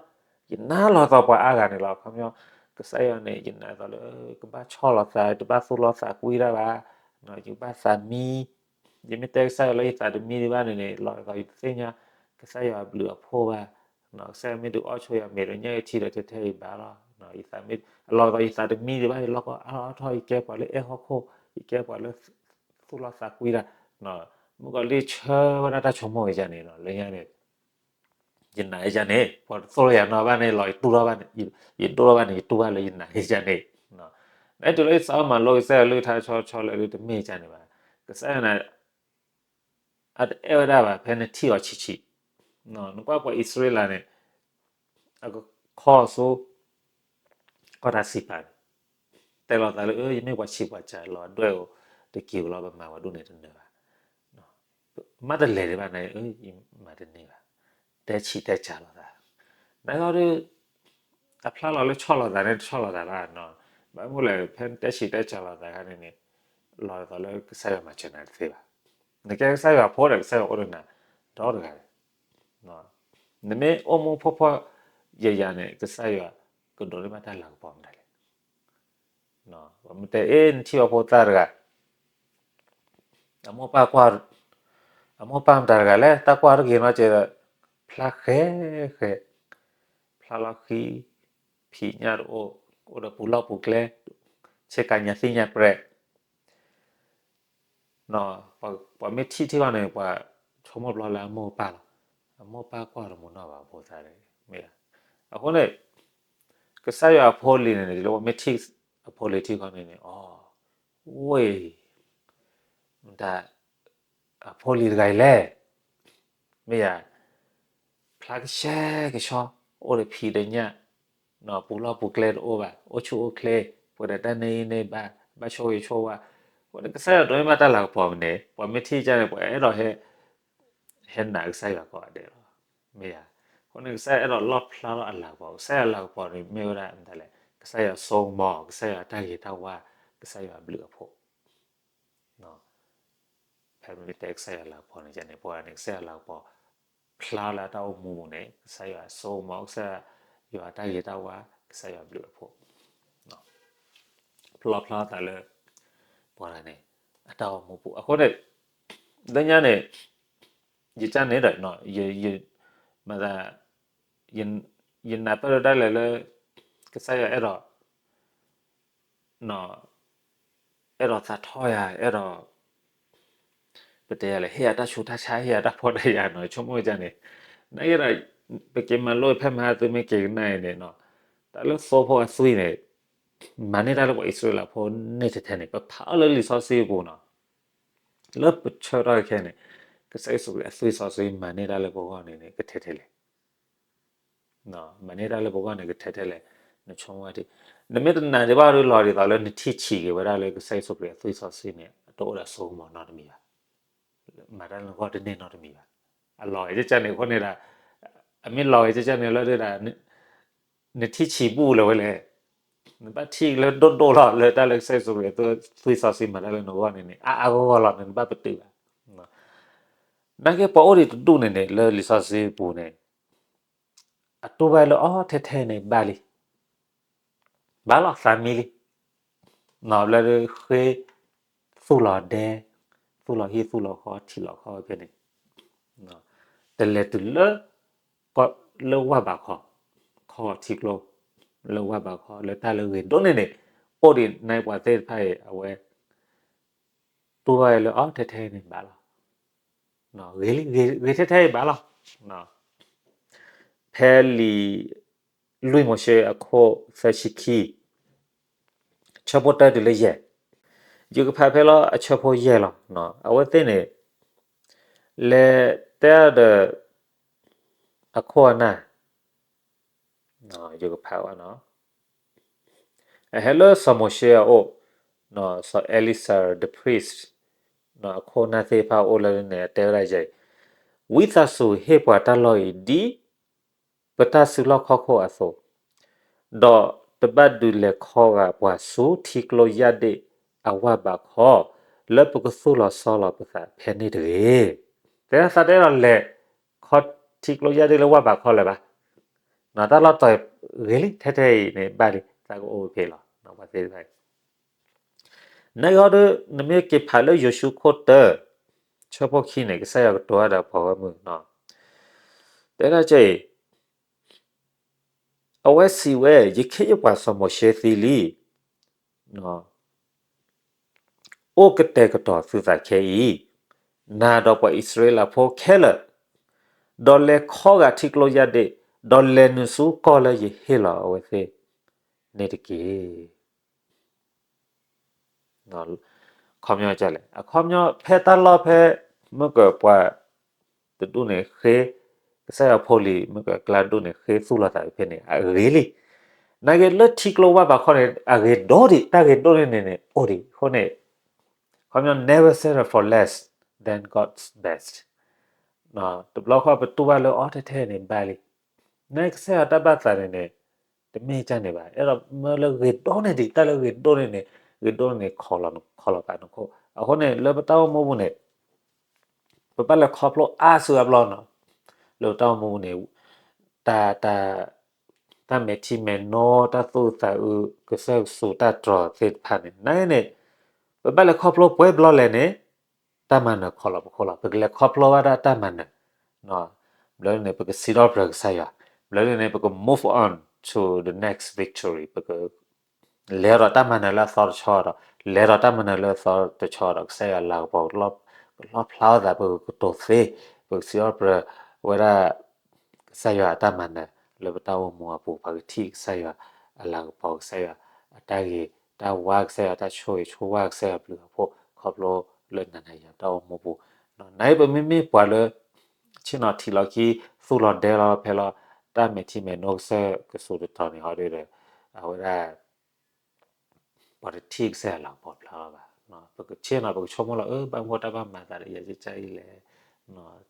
ယနာ်လီၤသီပှၤအါဂၤန့ၣ်လီၤ. ခီပညီ ကစၢ်ယွၤန့ၣ် ယနာ်သီလၢ ကဘၣ်ဆီၣ်လီၤသး တဘၣ်သူၣ်လီၤသးကွံတၢ်ဘၣ်, ယကဘၣ်သးမံ, ယမ့ၢ်တဲကစၢ်ယွၤလၢယသးတမံဒံးဘၣ်န့ၣ်န့ၣ် လီၤသီယတသ့ၣ်ညါ ကစၢ်ယွၤအဘျုးအဖှိၣ်ဘၣ်, ကစၢ်ယွၤမ့ၢ်ဒုးအီၣ်ဆိယၤမဲာ်ဒီးညၣ်အထံဒီးထဲထဲအံၤဘၣ်လီၤ. ယသးမ့ၢ် အလီၤသီယသးတမံဒံးဘၣ် ယလီၢ်ကီအါထီၣ် ယကဲပှၤလၢအဲၣ်ဟီၣ်ခိၣ် ယကဲပှၤလၢ သူၣ်လီၤသးကွံတၢ်, မုၣ်ကီၤလံၢ်ဆၢဝဲဒၣ်တၢ်ဆိကမိၣ်အံၤန့ၣ် လၢညါန့ၣ် ယနာ်ယကန့ၣ် ပှၤတသိၣ်လၢယၤနီၤဘၣ်န့ၣ် လီၤယတူၢ်ထီၣ်ဘၣ်န့ၣ် ယဒိၣ်ထီၣ်ဘၣ်န့ၣ် ယတူၢ်ဘၣ်လၢယနာ်ယကန့ၣ်, နတုၤလၢယသးမၤလိကစၢ်ယွၤလၢထါဆီဆီလၢဒုးတမ့ၢ်ကန့ၣ်ဘၣ်, ကစၢ်ယွၤန့ၣ် အတအဲၣ်ဝဲဒၣ်ဘၣ် ဖဲနထံၣ်အီၤဆံးဆံး, နကွၢ်ပှၤအံၣ်စရ့လးန့ၣ် အကခီအီၤဆူ ကီၢ်တၢ်စံးပာ်န့ၣ် တဲလီၤသးလၢ ယမ့ၢ်ပှၤဆံးပှၤစၢ်လီၤ ဒွဲၣ်ဧိၤတက့ၤဧိၤလီၤ ပမၤပှၤဒ်န့ၣ်တနၢၤဘၣ်, မ့ၢ်တလဲၤဒံးဘၣ်န့ၣ် ယမၤတန့ၢ်ဘၣ်, တဲဆံးတဲစၢ်လိာ်သး, နဂီၢ်ဒီး အဖျါလီၤလၢဆီၣ်လီၤသးန့ၣ် တဆီၣ်လီၤသးဘၣ်, ဘၣ်မနုၤလဲၣ် ဖဲနတဲဆံးတဲစၢ်လိာ်သးခါန့ၣ်န့ၣ် လီၤသးလၢကစၢ်ယွၤမၤစၢၤနၤတသ့ဘၣ်, နကဲကစၢ်ယွၤဖိဒီး ကစၢ်ယွၤအိၣ်ဒီးနၤ ဒီတဂၤန့ၣ် နမ့ၢ်အိၣ်မူဖှီၣ်ဖှီၣ်ယာ်ယာ်န့ၣ် ကစၢ်ယွၤကဒိးန့ၢ်ဘၣ်တၢ်လၤကပီၤမနုၤလဲၣ်, ပမ့ၢ်တဲအ့ၣ် နထံၣ်ဘၣ်ဖိသၣ်တဂၤ အမိၢ်ပၢ်ကွၢ်, အမိၢ်ပၢ်မတၤတဂၤလဲၣ် တၢ်ကွၢ်တဂ့ၤနီတစဲးဒီး ဖျါဃဲဃဲ, ဖျါလီၤဃံ, ဖံးညၣ်တအိၣ်, အိၣ်ဒီးပူၤလီၢ်ပူၤကျဲ, ဆ့ကၤညါသံၣ်ညါပြဲး ပှၤမ့ၢ်ထံၣ်ထံၣ်ဘၣ်န့ၣ် ပှၤဆိကမိၣ်ဘျီလၢအမိၢ်အပၢ်လီၤ. အမိၢ်ပၢ်ကွၢ်တမုာ်နီၢ်ဘၣ်ဖိသၣ်န့ၣ် မ့ၢ်ဧါ. အဃိန့ၣ် ကစၢ်ယွၤအဖိလံၤန့ၣ် လၢပှၤမ့ၢ်ထံၣ်အဖိလံၤထံၣ်ခီန့ၣ်န့ၣ် အီ, ဝ့ၢ်, မတၤ အဖိလံၤတဂၤအံၤလဲၣ်, မ့ၢ်ဧါ, ဖျါကဆှဲကဆှီ, အိၣ်ဒီးဖံးဒီးညၣ်, ပူၤလီၢ်ပူၤကျဲတအိၣ်ဘၣ်, အိၣ်ဆူၣ်အိၣ်ချ့, ပှဲၤဒီးတၢ်န့ၢ်အံၤန့ၢ်ဘၣ်, ဘၣ်ဆိၣ်ဂ့ၤဆိၣ်ဝါ, အဃိန့ၣ် ကစၢ်ယွၤဒိးန့ၢ်ဘၣ်တၢ်လၤကပီၤမနုၤလဲၣ်, ပှၤမ့ၢ်ထံၣ်ကန့ၣ် ပှၤအဲၣ်ဒိးဟဲ ဟဲနာ်ကစၢ်ယွၤကိးဂၤဒဲးလီၤ, မ့ၢ်ဧါ. အဃိန့ၣ် ကစၢ်ယွၤအဲၣ်ဒိးလီၣ်ဖျါထီၣ်အလၤကပီၤ, ကစၢ်ယွၤအလၤကပီၤန့ၣ် မ့ၢ်ဝဲဒၣ်မတၤလဲၣ်, ကစၢ်ယွၤအစိကမီၤ, ကစၢ်ယွၤအတၢ်ဂ့ၤတၢ်ဝါ, ကစၢ်ယွၤအဘျုးအဖှိၣ် ဖဲမ့ၢ်တဲကစၢ်ယွၤလၤကပီၤန့ၣ်န့ၣ် ပှၤန့ၣ် ကစၢ်ယွၤလၤကပီၤ ဖျါလၢအတၢ်အိၣ်မူပူၤန့ၣ် ကစၢ်ယွၤအစိကမီၤ, ကစၢ်ယွၤအတၢ်ဂ့ၤတၢ်ဝါ, ကစၢ်ယွၤအဘျုးအဖှိၣ် ဖျါဖျါသးလၢ ပှၤတဂၤန့ၣ် အတၢ်အိၣ်မူပူၤ. အဃိန့ၣ် လၢညါန့ၣ် ယကန့ၣ်ဒီး မၤသး ယနၢ်ပၢၢ်ဒၣ်လဲာ်လၢ ကစၢ်ယွၤအဲၣ်ဒိး အဲၣ်ဒိးသးထီၣ်ယၤ, အဲၣ်ဒိး ပတဲယၤလဲၣ်, ဟ့ၣ်ယၤတၢ်ဆူးတၢ်ဆါ, ဟ့ၣ်ယၤတၢ်ဖှီၣ်တၢ်ယာ်နီၤ, ဆိကမိၣ်ကန့ၣ်. နာ်က့ဒီး ပက့ၤမၤလိဖဲမဟါသုမ့ၢ်က့ၤကနၣ်အံၤန့ၣ်နီၤ, တၢ်လၢသိဖိအသွံၣ်န့ၣ် မၤန့ၢ်တၢ်လၢပှၤအံၣ်စရ့လးဖိန့ၢ်ထဲထဲန့ၣ်, ပဖးအီၤလၢလံာ်စီဆှံပူၤနီၤ, လၢပဆၢထီၣ်ခဲန့ၣ် ကစၢ်ယ့ၣ်ၡူးခရံာ်အသွံၣ်စီဆှံမၤန့ၢ်တၢ်လၢပဂီၢ်န့ၣ်န့ၣ် ကထဲထဲလဲၣ် မၤန့ၢ်တၢ်လၢပဂီၢ်န့ၣ် ကထဲထဲလဲၣ်, နဆိကမိၣ်ဝဲဒၣ်, နမ့ၢ်တနာ်ဒံးဘၣ်ဒုးလီၤဒ်သိးလၢနထံၣ်ဆံးက့ၤဝဲဒၣ်လၢကစၢ်ယ့ၣ်ၡူးခရံာ်အသွံၣ်စီဆှံန့ၣ် အတအိၣ်ဒီးစိကမီၤနီတမံၤဘၣ်. မၤတၢ်လၢနဂီၢ်တန့ၢ်နီတမံၤဘၣ်. အလီၤဂ့ၤကန့ၣ်အဃိန့ၣ်ဒီး, အမ့ၢ်လီၤဂ့ၤကန့ၣ်လၢဒၣ် နထံၣ်ဆံးဘူၣ်လၢၤဝဲလဲၣ်. နဘၣ်ထံၣ်လၢဒိၣ်ဒိၣ်လီၤလၢတၢ်လၢကစၢ်ယ့ၣ်ၡူးခရံာ်အသွံၣ်စီဆှံမၤတၢ်လၢနဂီၢ်န့ၣ်န့ၣ် အါအါဂီၢ်ဂီၢ်လီၤ, နတဘၣ်ပတုာ်ဘၣ်. နာ်က့ပှၤအိၣ်ဒံးတဒူၣ်န့ၣ်န့ၣ် လၢလံာ်စီဆှံပူၤန့ၣ် အတူၢ်ဘၣ်လၢအီထဲထဲန့ၣ်ဘၣ်လံ. ဘၣ်လီၤသးမံလံ. နီၢ်ဘျီဒုးဃ့ သူၣ်လီၤဒဲ, သူၣ်လီၤဟံၣ်သူၣ်လီၤဃီ ထံၣ်လီၤဃီဝဲဖဲန့ၣ် တလဲၤတုၤလၢ လၢဝၢ်ဘးခီ, ခီထံကျိ လၢဝၢ်ဘးခီ လၢတၢ်လၢဂ့ၤဒိၣ်န့ၢ်န့ၣ် အိၣ်ဒံးန့ၢ်ပှၤသ့ၣ်တဖၣ်အံၤ အဝဲ တူၢ်ဘၣ်လၢအီထဲထဲန့ၣ်ဘၣ်လီၤ. ဂ့ၤလံ, ဂ့ၤထဲထဲအံၤဘၣ်လီၤ. ဖဲလံာ်လွံၢ်မိၤၡ့အခိၣ်သၢဆံခံ ဆၢဖိတၢတုၤလၢယဲၢ်, ယကဖးဖဲလီၤအဆၢဖိယဲၢ်လီၤ. အဝဲသ့ၣ်န့ၣ် လဲၤတဲဒီး အခိၣ်အနၢ်, ယကဖးဝဲနီၤ, အဟဲလၢစီၤမိၤၡ့အအိၣ်, စီၤ Eleazar the priest, အခိၣ်အနၢ်သ့ၣ်တဖၣ်အိၣ်လၢန့ၣ် အတဲဝဲဒၣ်ယဲအံၤ, ဝံသးစူၤဟ့ၣ်ပှၤတၢ်လီၢ်အံၤ ဒ်ပတၢ်စုလီၢ်ခီၣ်ခိၣ်အသိး, ဒီးတဘၣ်ဒုးလဲၤခီဂာ်ပှၤဆူထံကျိယၣ်ဒ့ၣ်အဝၢ်ဘးခီ, လၢပကသူၣ်လီၤဆီလီၤပသးဖဲန့ၣ်တဂ့ၤ. တဲသးတဲဒီးလဲၤခီထံကျိယၣ်ဒ့ၣ်လၢဝၢ်ဘးခီလၢၤဘၣ်. တၢ်လီၢ်တီၤဂ့ၤလံ ထဲထဲအံၤန့ၣ်ဘၣ်လံ သးကအိၣ်ဖဲလီၤ ပှၤသ့ၣ်တဖၣ်အံၤ နဂီၢ်ဒီး နမ့ၢ်က့ၤဖးလၢယိၤၡူခိၣ်တၢ, ဆၢဖိခံန့ၣ် ကစၢ်ယွၤကတိၤဝဲဒီးပှၤဂီၢ်မုၢ်, တဲဒၣ်ကဲအံၤ, အဝဲစံးဝဲ, ယခ့ယပှၤစီၤမိၤၡ့သံလံ, အိၣ်ကတဲာ်ကတီၤသုသးခဲအံၤ, နၤဒီးပှၤအံၣ်စရ့လးဖိခဲလၢာ်, ဒီးလဲၤခီဂာ်ထံကျိယၣ်ဒ့ၣ်, ဒီးလဲၤနုာ်ဆူကီၢ်လၢယဟ့ၣ်လီၤအဝဲသ့ၣ်န့ၣ်တက့ၢ်. ခီပညီလဲၣ်, အခီပညီဖဲတၢ်လီၢ်ဖဲ မ့ၢ်ကပှၤတဒူၣ်န့ၣ်ဃ့, ကစၢ်ယွၤဖိလံၤ မ့ၢ်ကကျါတဒူၣ်န့ၣ် ဃ့သူၣ်လီၤသးဖဲန့ၣ် အဂ့ၤလံ. နာ်က့လၢထံကျိဝၢ်ဘးခီန့ၣ် အဂ့ၤဒိၣ်ဒံး, တၢ်ဂ့ၤဒိၣ်န့ၣ်န့ၣ် အိၣ်ဒံးအဃိန့ၣ်, ခီပညီ never settle for less than God's best. တဘျီဃီပတူၢ်ဘၣ်လၢအီၤထဲထဲန့ၣ်ဘၣ်လံ. နကစၢ်ယွၤတၢ်ဘၣ်သးန့ၣ်န့ၣ် တမ့ၢ်ကန့ၣ်ဘၣ်. အဲၣ်ဒိးမၢလၢဂ့ၤဒိၣ်န့ၢ်ဒံး, တၢ်လၢဂ့ၤဒိၣ်န့ၢ်န့ၣ်, ဂ့ၤဒိၣ်န့ၢ်န့ၣ် ခီလီၤပာ်နခိၣ်. အဃိန့ၣ် လၢပတၢ်အိၣ်မူပူၤန့ၣ် ပဘၣ်လဲၤခီဖျိအါစုအါဘျီနီၤ. လၢပတၢ်အိၣ်မူပူၤန့ၣ် တၢ်, တၢ်, တၢ်မဲာ်ထံမဲာ်နိ, တၢ်သူၣ်အုးသးအုး, ကစၢၢ်ကစူၤတၢ်တြီၤသ့ၣ်တဖၣ်န့ၣ် နာ်က့န့ၣ် ပဘၣ်လဲၤခီဖျိပှဲၤဘျီလဲၣ်န့ၣ် တၢ်မၤနၢၤခီလီၤပခိၣ်လီၤ. ပကလဲၤခီဖျိဝဲဒၣ်တၢ်မၤနၢၤ, ဘျီန့ၣ် ပကစံးထီၣ်ပတြၢၤကစၢ်ယွၤ, ဘျီန့ၣ် ပက move on to the next victory, ပက လဲၤဒီးတၢ်မၤနၢၤလၢအသီတဆီဒီး, လဲၤဒီးတၢ်မၤနၢၤလၢအသီတဆီဒီး ကစၢ်ယွၤလၤကပီၤ ကလီဖျါအသး ပကကတိၤသ့, ပကစံးထီၣ်ပတြၢၤဝဲဒၣ် ကစၢ်ယွၤအတၢ်မၤနၢၤလၢပတၢ်အိၣ်မူအပူၤ, ပှၤကထံၣ်ကစၢ်ယွၤအလၤကပီၤ, ကစၢ်ယွၤအတၢ်ဂ့ၤတၢ်ဝါ, ကစၢ်ယွၤတၢ်ဆိၣ်ဂ့ၤဆိၣ်ဝါ, ကစၢ်ယွၤဘျုးအဖှိၣ် ခီဖျိလၢနၤနၤယၤတၢ်အိၣ်မူပူၤ, နာ်က့ပမ့မ့ၢ်ပှၤလၢ ဆ့ၣ်နီၤထံးလီၤခံ, သူၣ်လီၤဒဲလီၤဖဲလီၤ, တၢ်မဲာ်ထံမဲာ်နိကစၢၢ်ကစူၤတတြီၤန့ၣ်ဟီဒီး, အဝဲဒၣ် ပှၤတထံၣ်ကစၢ်ယွၤလၤကပီၤဖျါလီၤဘၣ်. ပကဆ့ၣ်နီၤ ပကဆိကမိၣ်လီၤ, အၢ ဘၣ်မနုၤတၢ်ဘၣ်မၤသးဒီးယၤကစၢ်အံၤလဲၣ်,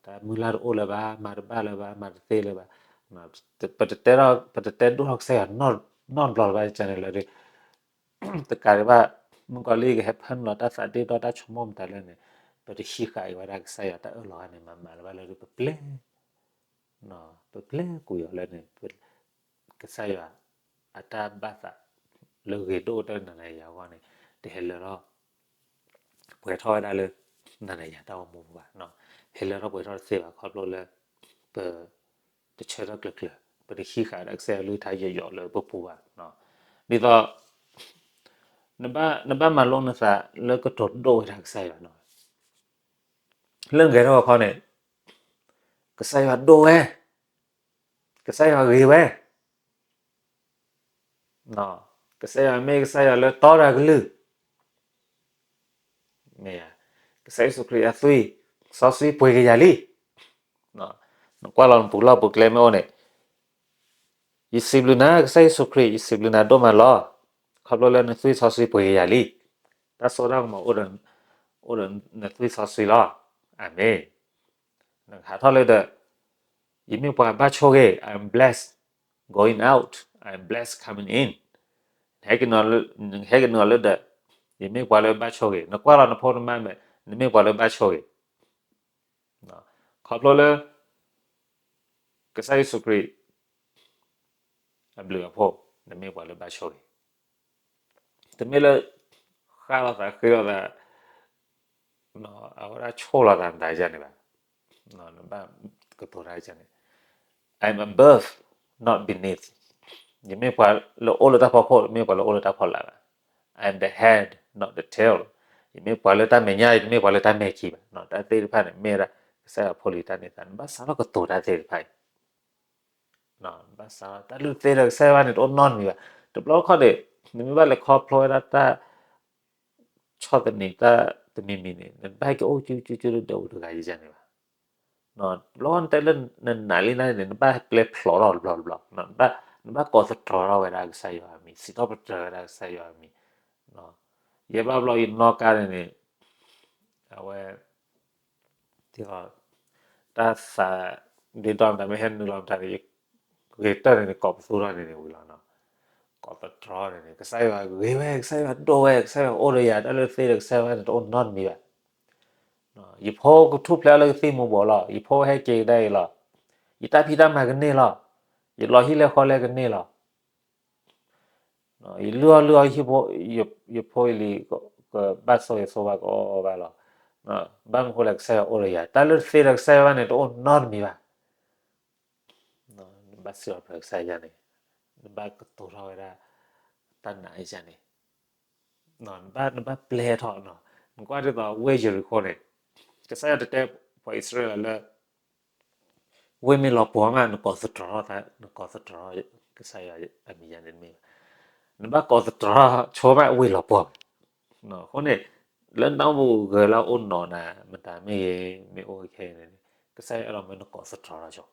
တၢ်မုၢ်လၢ်တအိၣ်လၢၤဘၣ်, မၤတဘၣ်လၢၤဘၣ်, မၤတသ့လၢၤဘၣ်. ပတတဲဒိၣ်ထီၣ်ကစၢ်ယွၤနီတဘျီလၢၤဘၣ်န့ၣ်လၢ တကးဒံးဘၣ်, မုၣ်ကီၤလံၢ်ကဟဲဖၢနုာ်လီၤတၢ်သးဒ့ဒီးတၢ်ဆိကမိၣ်မတၤလဲၣ်န့ၣ်, ပတဟံးဃာ်အံၤဝဲဒၣ်ကစၢ်ယွၤတၢ်အၢၣ်လီၤဧါန့ၣ် မၤမၤလၢၤဘၣ်လၢပပျဲ ပပျဲကွံာ်အီၤလၢန့ၣ်, ကစၢ်ယွၤအတၢ်ဘၣ်သးလၢဂ့ၤဒိၣ်တၢ်နၤနၤယၤအဂီၢ်န့ၣ်, တဟဲလၢထီၣ်ပှဲၤထီၣ်ဝဲဒၣ်လၢ နၤနၤယၤတၢ်အိၣ်မူပူၤဘၣ်, ဟဲလၢထီၣ်ပှဲၤထီၣ်တသ့ဘၣ် ခီဖျိလၢ ပ တဆၢထၢၣ်ကျၢၤကျၢၤ, ပတဟံးဃာ်ဒၣ်ကစၢ်ယွၤလၢထါယိာ်ယိာ်လၢပပူၤဘၣ်. ဒ်သိး နဘၣ်မၤလိနသးလၢကတိၤဒိၣ်ဝဲဒၣ်ကစၢ်ယွၤနီၤ, လၢနဂဲၤထီၣ်အခီန့ၣ်, ကစၢ်ယွၤဒိၣ်ဝဲ, ကစၢ်ယွၤဂ့ၤဝဲ, ကစၢ်ယွၤမ့ၢ်ကစၢ်ယွၤလၢတီတၢ်ကလုၢ်, မ့ၢ်ဧါ, ကစၢ်ယ့ၣ်ၡူးခရံာ်အသွံၣ်စီဆှံပှ့ၤက့ၤယၤလံ. နကွၢ်လီၤနပူၤလီၢ်ပူၤကျဲမ့ၢ်အိၣ်န့ၣ်, ယစံးဘျုးနၤ ကစၢ်ယ့ၣ်ၡူးခရံာ်, ယစံးဘျုးနၤဒိၣ်မးလီၤ. ခီဖျိလၢနသွံၣ်စီဆှံပှ့ၤက့ၤယၤလံ. တၢ်စိတၢ်ကမီၤအိၣ်ဒီးနသွံၣ်စီဆှံလီၤ. အၤမ့ၣ်. နကဟးထီၣ်လၢဒီး, ယမ့ၢ်ပှၤဘၣ်ဆိၣ်ဂ့ၤ, I'm blessed going out, I'm blessed coming in. နဟဲက့ၤနုာ်လၢဒီး, ယမ့ၢ်ပှၤလၢဘၣ်ဆိၣ်ဂ့ၤ, နကွၢ်လီၤနဖိနမါမဲာ်, နမ့ၢ်ပှၤလၢဘၣ်ဆိၣ်ဂ့ၤ. ခီဖျိလၢ ကစၢ်ယ့ၣ်ၡူးခရံာ် အဘျုးအဖှိၣ်, နမ့ၢ်ပှၤလၢဘၣ်ဆိၣ်ဂ့ၤ, တမ့ၢ်လၢ ဃၣ်လိာ်သး ဃ့လိာ်သး, အဝဲဒၣ်ဆိၣ်လိာ်သးတၢ်ယၤန့ၣ်ဘၣ်. နဘၣ်ကတိၤတၢ်ယၤန့ၣ်, I'm above, not beneath. ယမ့ၢ်ပှၤလၢအိၣ်လၢတၢ်ဖီခိၣ်, မ့ၢ်ပှၤလၢအိၣ်လၢတၢ်ဖီလာ်ဘၣ်. I'm the head, not the tail. ယမ့ၢ်ပှၤလၢတၢ်မဲာ်ညါ, ယတမ့ၢ်ပှၤလၢတၢ်မဲာ်ခံဘၣ်. တၢ်သ့ၣ်တဖၣ်န့ၣ် မ့ၢ်ဒၣ်ကစၢ်ယွၤဖိလံၤတၢ်န့ၢ်သါ, နဘၣ်စးထီၣ်ကတိၤတၢ်သ့ၣ်တဖၣ်အံၤ နဘၣ်စးထီၣ်တၢ်လုၢ်သ့ဒီးကစၢ်ယွၤန့ၣ် တအိၣ်နီတမံၤဘၣ်. တဘျီတခီၣ်န့ၣ် နမ့ၢ်ဘၣ်လဲၤခီဖျိဝဲဒၣ်တၢ်ဆီၣ်သနံးတၢ်တမံၤမံၤန့ၣ် နတဘၣ်ဟဲက့ၤအိၣ်ကၠူကၠူကၠူလၢဒၢးပူၤတဂၤယၤန့ၣ်ဘၣ်. ဘျီနတဲလၢနနာ်လံန့ၣ် နဘၣ်ပျဲဖျိးထီၣ်တဘျီတဘျီ, နဘၣ်ကိးသတြီၤထီၣ်ဝဲဒၣ်ကစၢ်ယွၤအမံၤ, စံးထီၣ်ပတြၢၤဝဲဒၣ်ကစၢ်ယွၤအမံၤ. ယဲဘၣ်ဘျီယနီၢ်ကါန့ၣ်န့ၣ် အဝဲ တၢ်သးဒ့ဒီမတၤမ့ၢ်ဟဲနုာ်လီၤမတၤန့ၣ် ဂ့ၤတၢၢ်န့ၣ်န့ၣ် ကိးပသူထီၣ်န့ၣ်န့ၣ်ဝံၤလီၤ. ကိးသတြီၤန့ၣ်န့ၣ် ကစၢ်ယွၤဂ့ၤဝဲ, ကစၢ်ယွၤဒိၣ်ဝဲ, ကစၢ်ယွၤအိၣ်ဒီးယၤ, တၢ်လၢသ့ဒီးကစၢ်ယွၤန့ၣ် တအိၣ်နီတမံၤဘၣ်. ယဖိကထူၣ်ဖျဲးလၢကသံၣ်မူၤဘှီးလီၤ, ယဖိဟဲက့ၤကဒါအံၤလီၤ, ယတၢ်ဖံးတၢ်မၤကန့ၢ်လီၤ, ယလီၤဟံၣ်လဲၤဃီလဲကန့ၢ်လီၤ. ယလုၢ်အီၣ်လုၢ်အီ ယဖိအံၤလံ ကဘၣ်ဆိၣ်ဂ့ၤဆိၣ်ဝါကအီၣ်ဘၣ်လီၤ. ဘၣ်မနုၤဃိလဲၣ် ကစၢ်ယွၤအိၣ်ဒီးယၤ, တၢ်လၢသ့ဒီးကစၢ်ယွၤဘၣ်န့ၣ် တအိၣ်နီတမံၤဘၣ်. နဘၣ်စံးထီၣ်ပတြၢၤကစၢ်ယွၤန့ၣ်, နဘၣ်ကတိၤထီၣ်ဝဲဒၣ် တၢ်နာ်ယၤန့ၣ်, နဘၣ်ပျဲထီၣ်, နကွၢ်ဒ်သိးဝ့ၢ်ယရံၤခိၣ်န့ၣ်, ကစၢ်ယွၤတတဲပှၤအံၣ်စရ့လးလၢ ဝ့ၢ်မ့ၢ်လီၤပှီၢ်မး နကိးသတြီၤ, နကိးသတြီၤကစၢ်ယွၤအမံၤယၤန့ၣ်တမ့ၢ်ဘၣ်. နဘၣ်ကိးသတြီၤဆိမး ဝ့ၢ်လီၤပှီၢ်. အဃိန့ၣ် လၢနတၢ်အိၣ်မူပူၤဂၢၤလၢအအိၣ်နီၢ်နၤ မတၤမ့ၢ်ဂ့ၤ မ့ၢ်အိၣ်ခဲအံၤန့ၣ် ကစၢ်ယွၤအဲၣ်ဒိးမၢနကိးသတြီၤဆိ,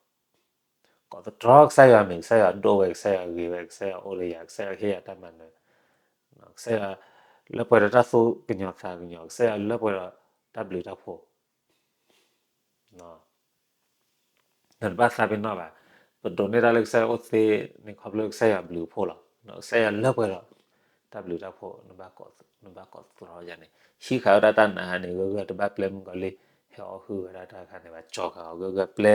ကိးသတြီၤကစၢ်ယွၤအမံၤ, ကစၢ်ယွၤဒိၣ်ဝဲ, ကစၢ်ယွၤဂ့ၤဝဲ, ကစၢ်ယွၤအိၣ်ဒီးယၤ, ကစၢ်ယွၤဟ့ၣ်ယၤတၢ်မၤနၢၤ, ကစၢ်ယွၤလၢပှဲၤဒီးတၢ်သူၣ်ကညီၤသးကညီၤ, ကစၢ်ယွၤလၢပှဲၤဒီးတၢ်ဘျုးတၢ်ဖှိၣ်. နတဘၣ်သးပ့ၤနီၣ်ဘၣ်. ပဒိးန့ၢ်တၢ်လၢကစၢ်ယွၤအိၣ်သ့န့ၣ် ခီဖျိကစၢ်ယွၤဘျုးဖှိၣ်လီၤ. ကစၢ်ယွၤလၢပှဲၤဒီးတၢ်ဘျုးတၢ်ဖှိၣ်, နဘၣ်ကိးသတြီၤယၤန့ၣ်, ဟံးဃာ်ဝဲဒၣ်တၢ်နာ်န့ၣ် ဂၢၢ်ဂၢၢ်, တဘၣ်ပျဲမုၣ်ကီၤလံၢ် ဟဲအီၣ်ဟုၣ်ဝဲဒၣ်တၢ်တခါန့ၣ်ဘၣ်, ကၠီဃာ်အီၤဂၢၢ်ဂၢၢ်, ပျဲ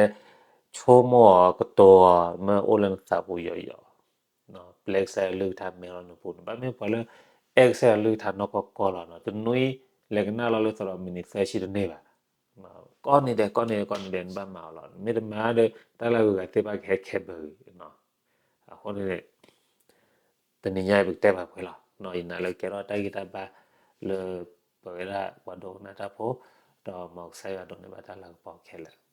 ဆိကမိၣ်အီၤကတိၤအီၤ မၢအိၣ်လၢနသးပူၤယီၤယီၤ. ပျဲကစၢ်ယွၤကလုၢ်ကထါမဲလီၤနပူၤ, နဘၣ်မ့ၢ်ပှၤလၢ အဲၣ်ကစၢ်ယွၤကလုၢ်ကထါနီၢ်ကီၢ်ကီၢ်လီၤ. တနွံ လဲၤကနၣ်လီၤလၢသရိာ်မံၤနံၤသၢဆံတန့ၢ်ဘၣ်. ကိးနံၤဒဲး ကိးနံၤဒဲး ကိးနံၤဒဲး နဘၣ်မၤအီၤလီၤ. မ့ၢ်တမၤဒီး တၢ်လၢအဂုၤအဂၤသ့ၣ်တဖၣ်ကဟဲခဲဘၢဂ့ၤ. အဃိန့ၣ် တနံၤညါအံၤပကတဲဘၣ်ပှဲၤလီၤ. ယနာ်လၢကဲထီၣ်တၢ်ဂံၢ်တၢ်ဘါ လၢပဝဲဒၣ်ပှၤဒိကနၣ်တၢ်ဖိ, ဒီးမ်ကစၢ်ယွၤဒိးန့ၢ်ဘၣ်တၢ်လၤကပီၤခဲလၢာ်.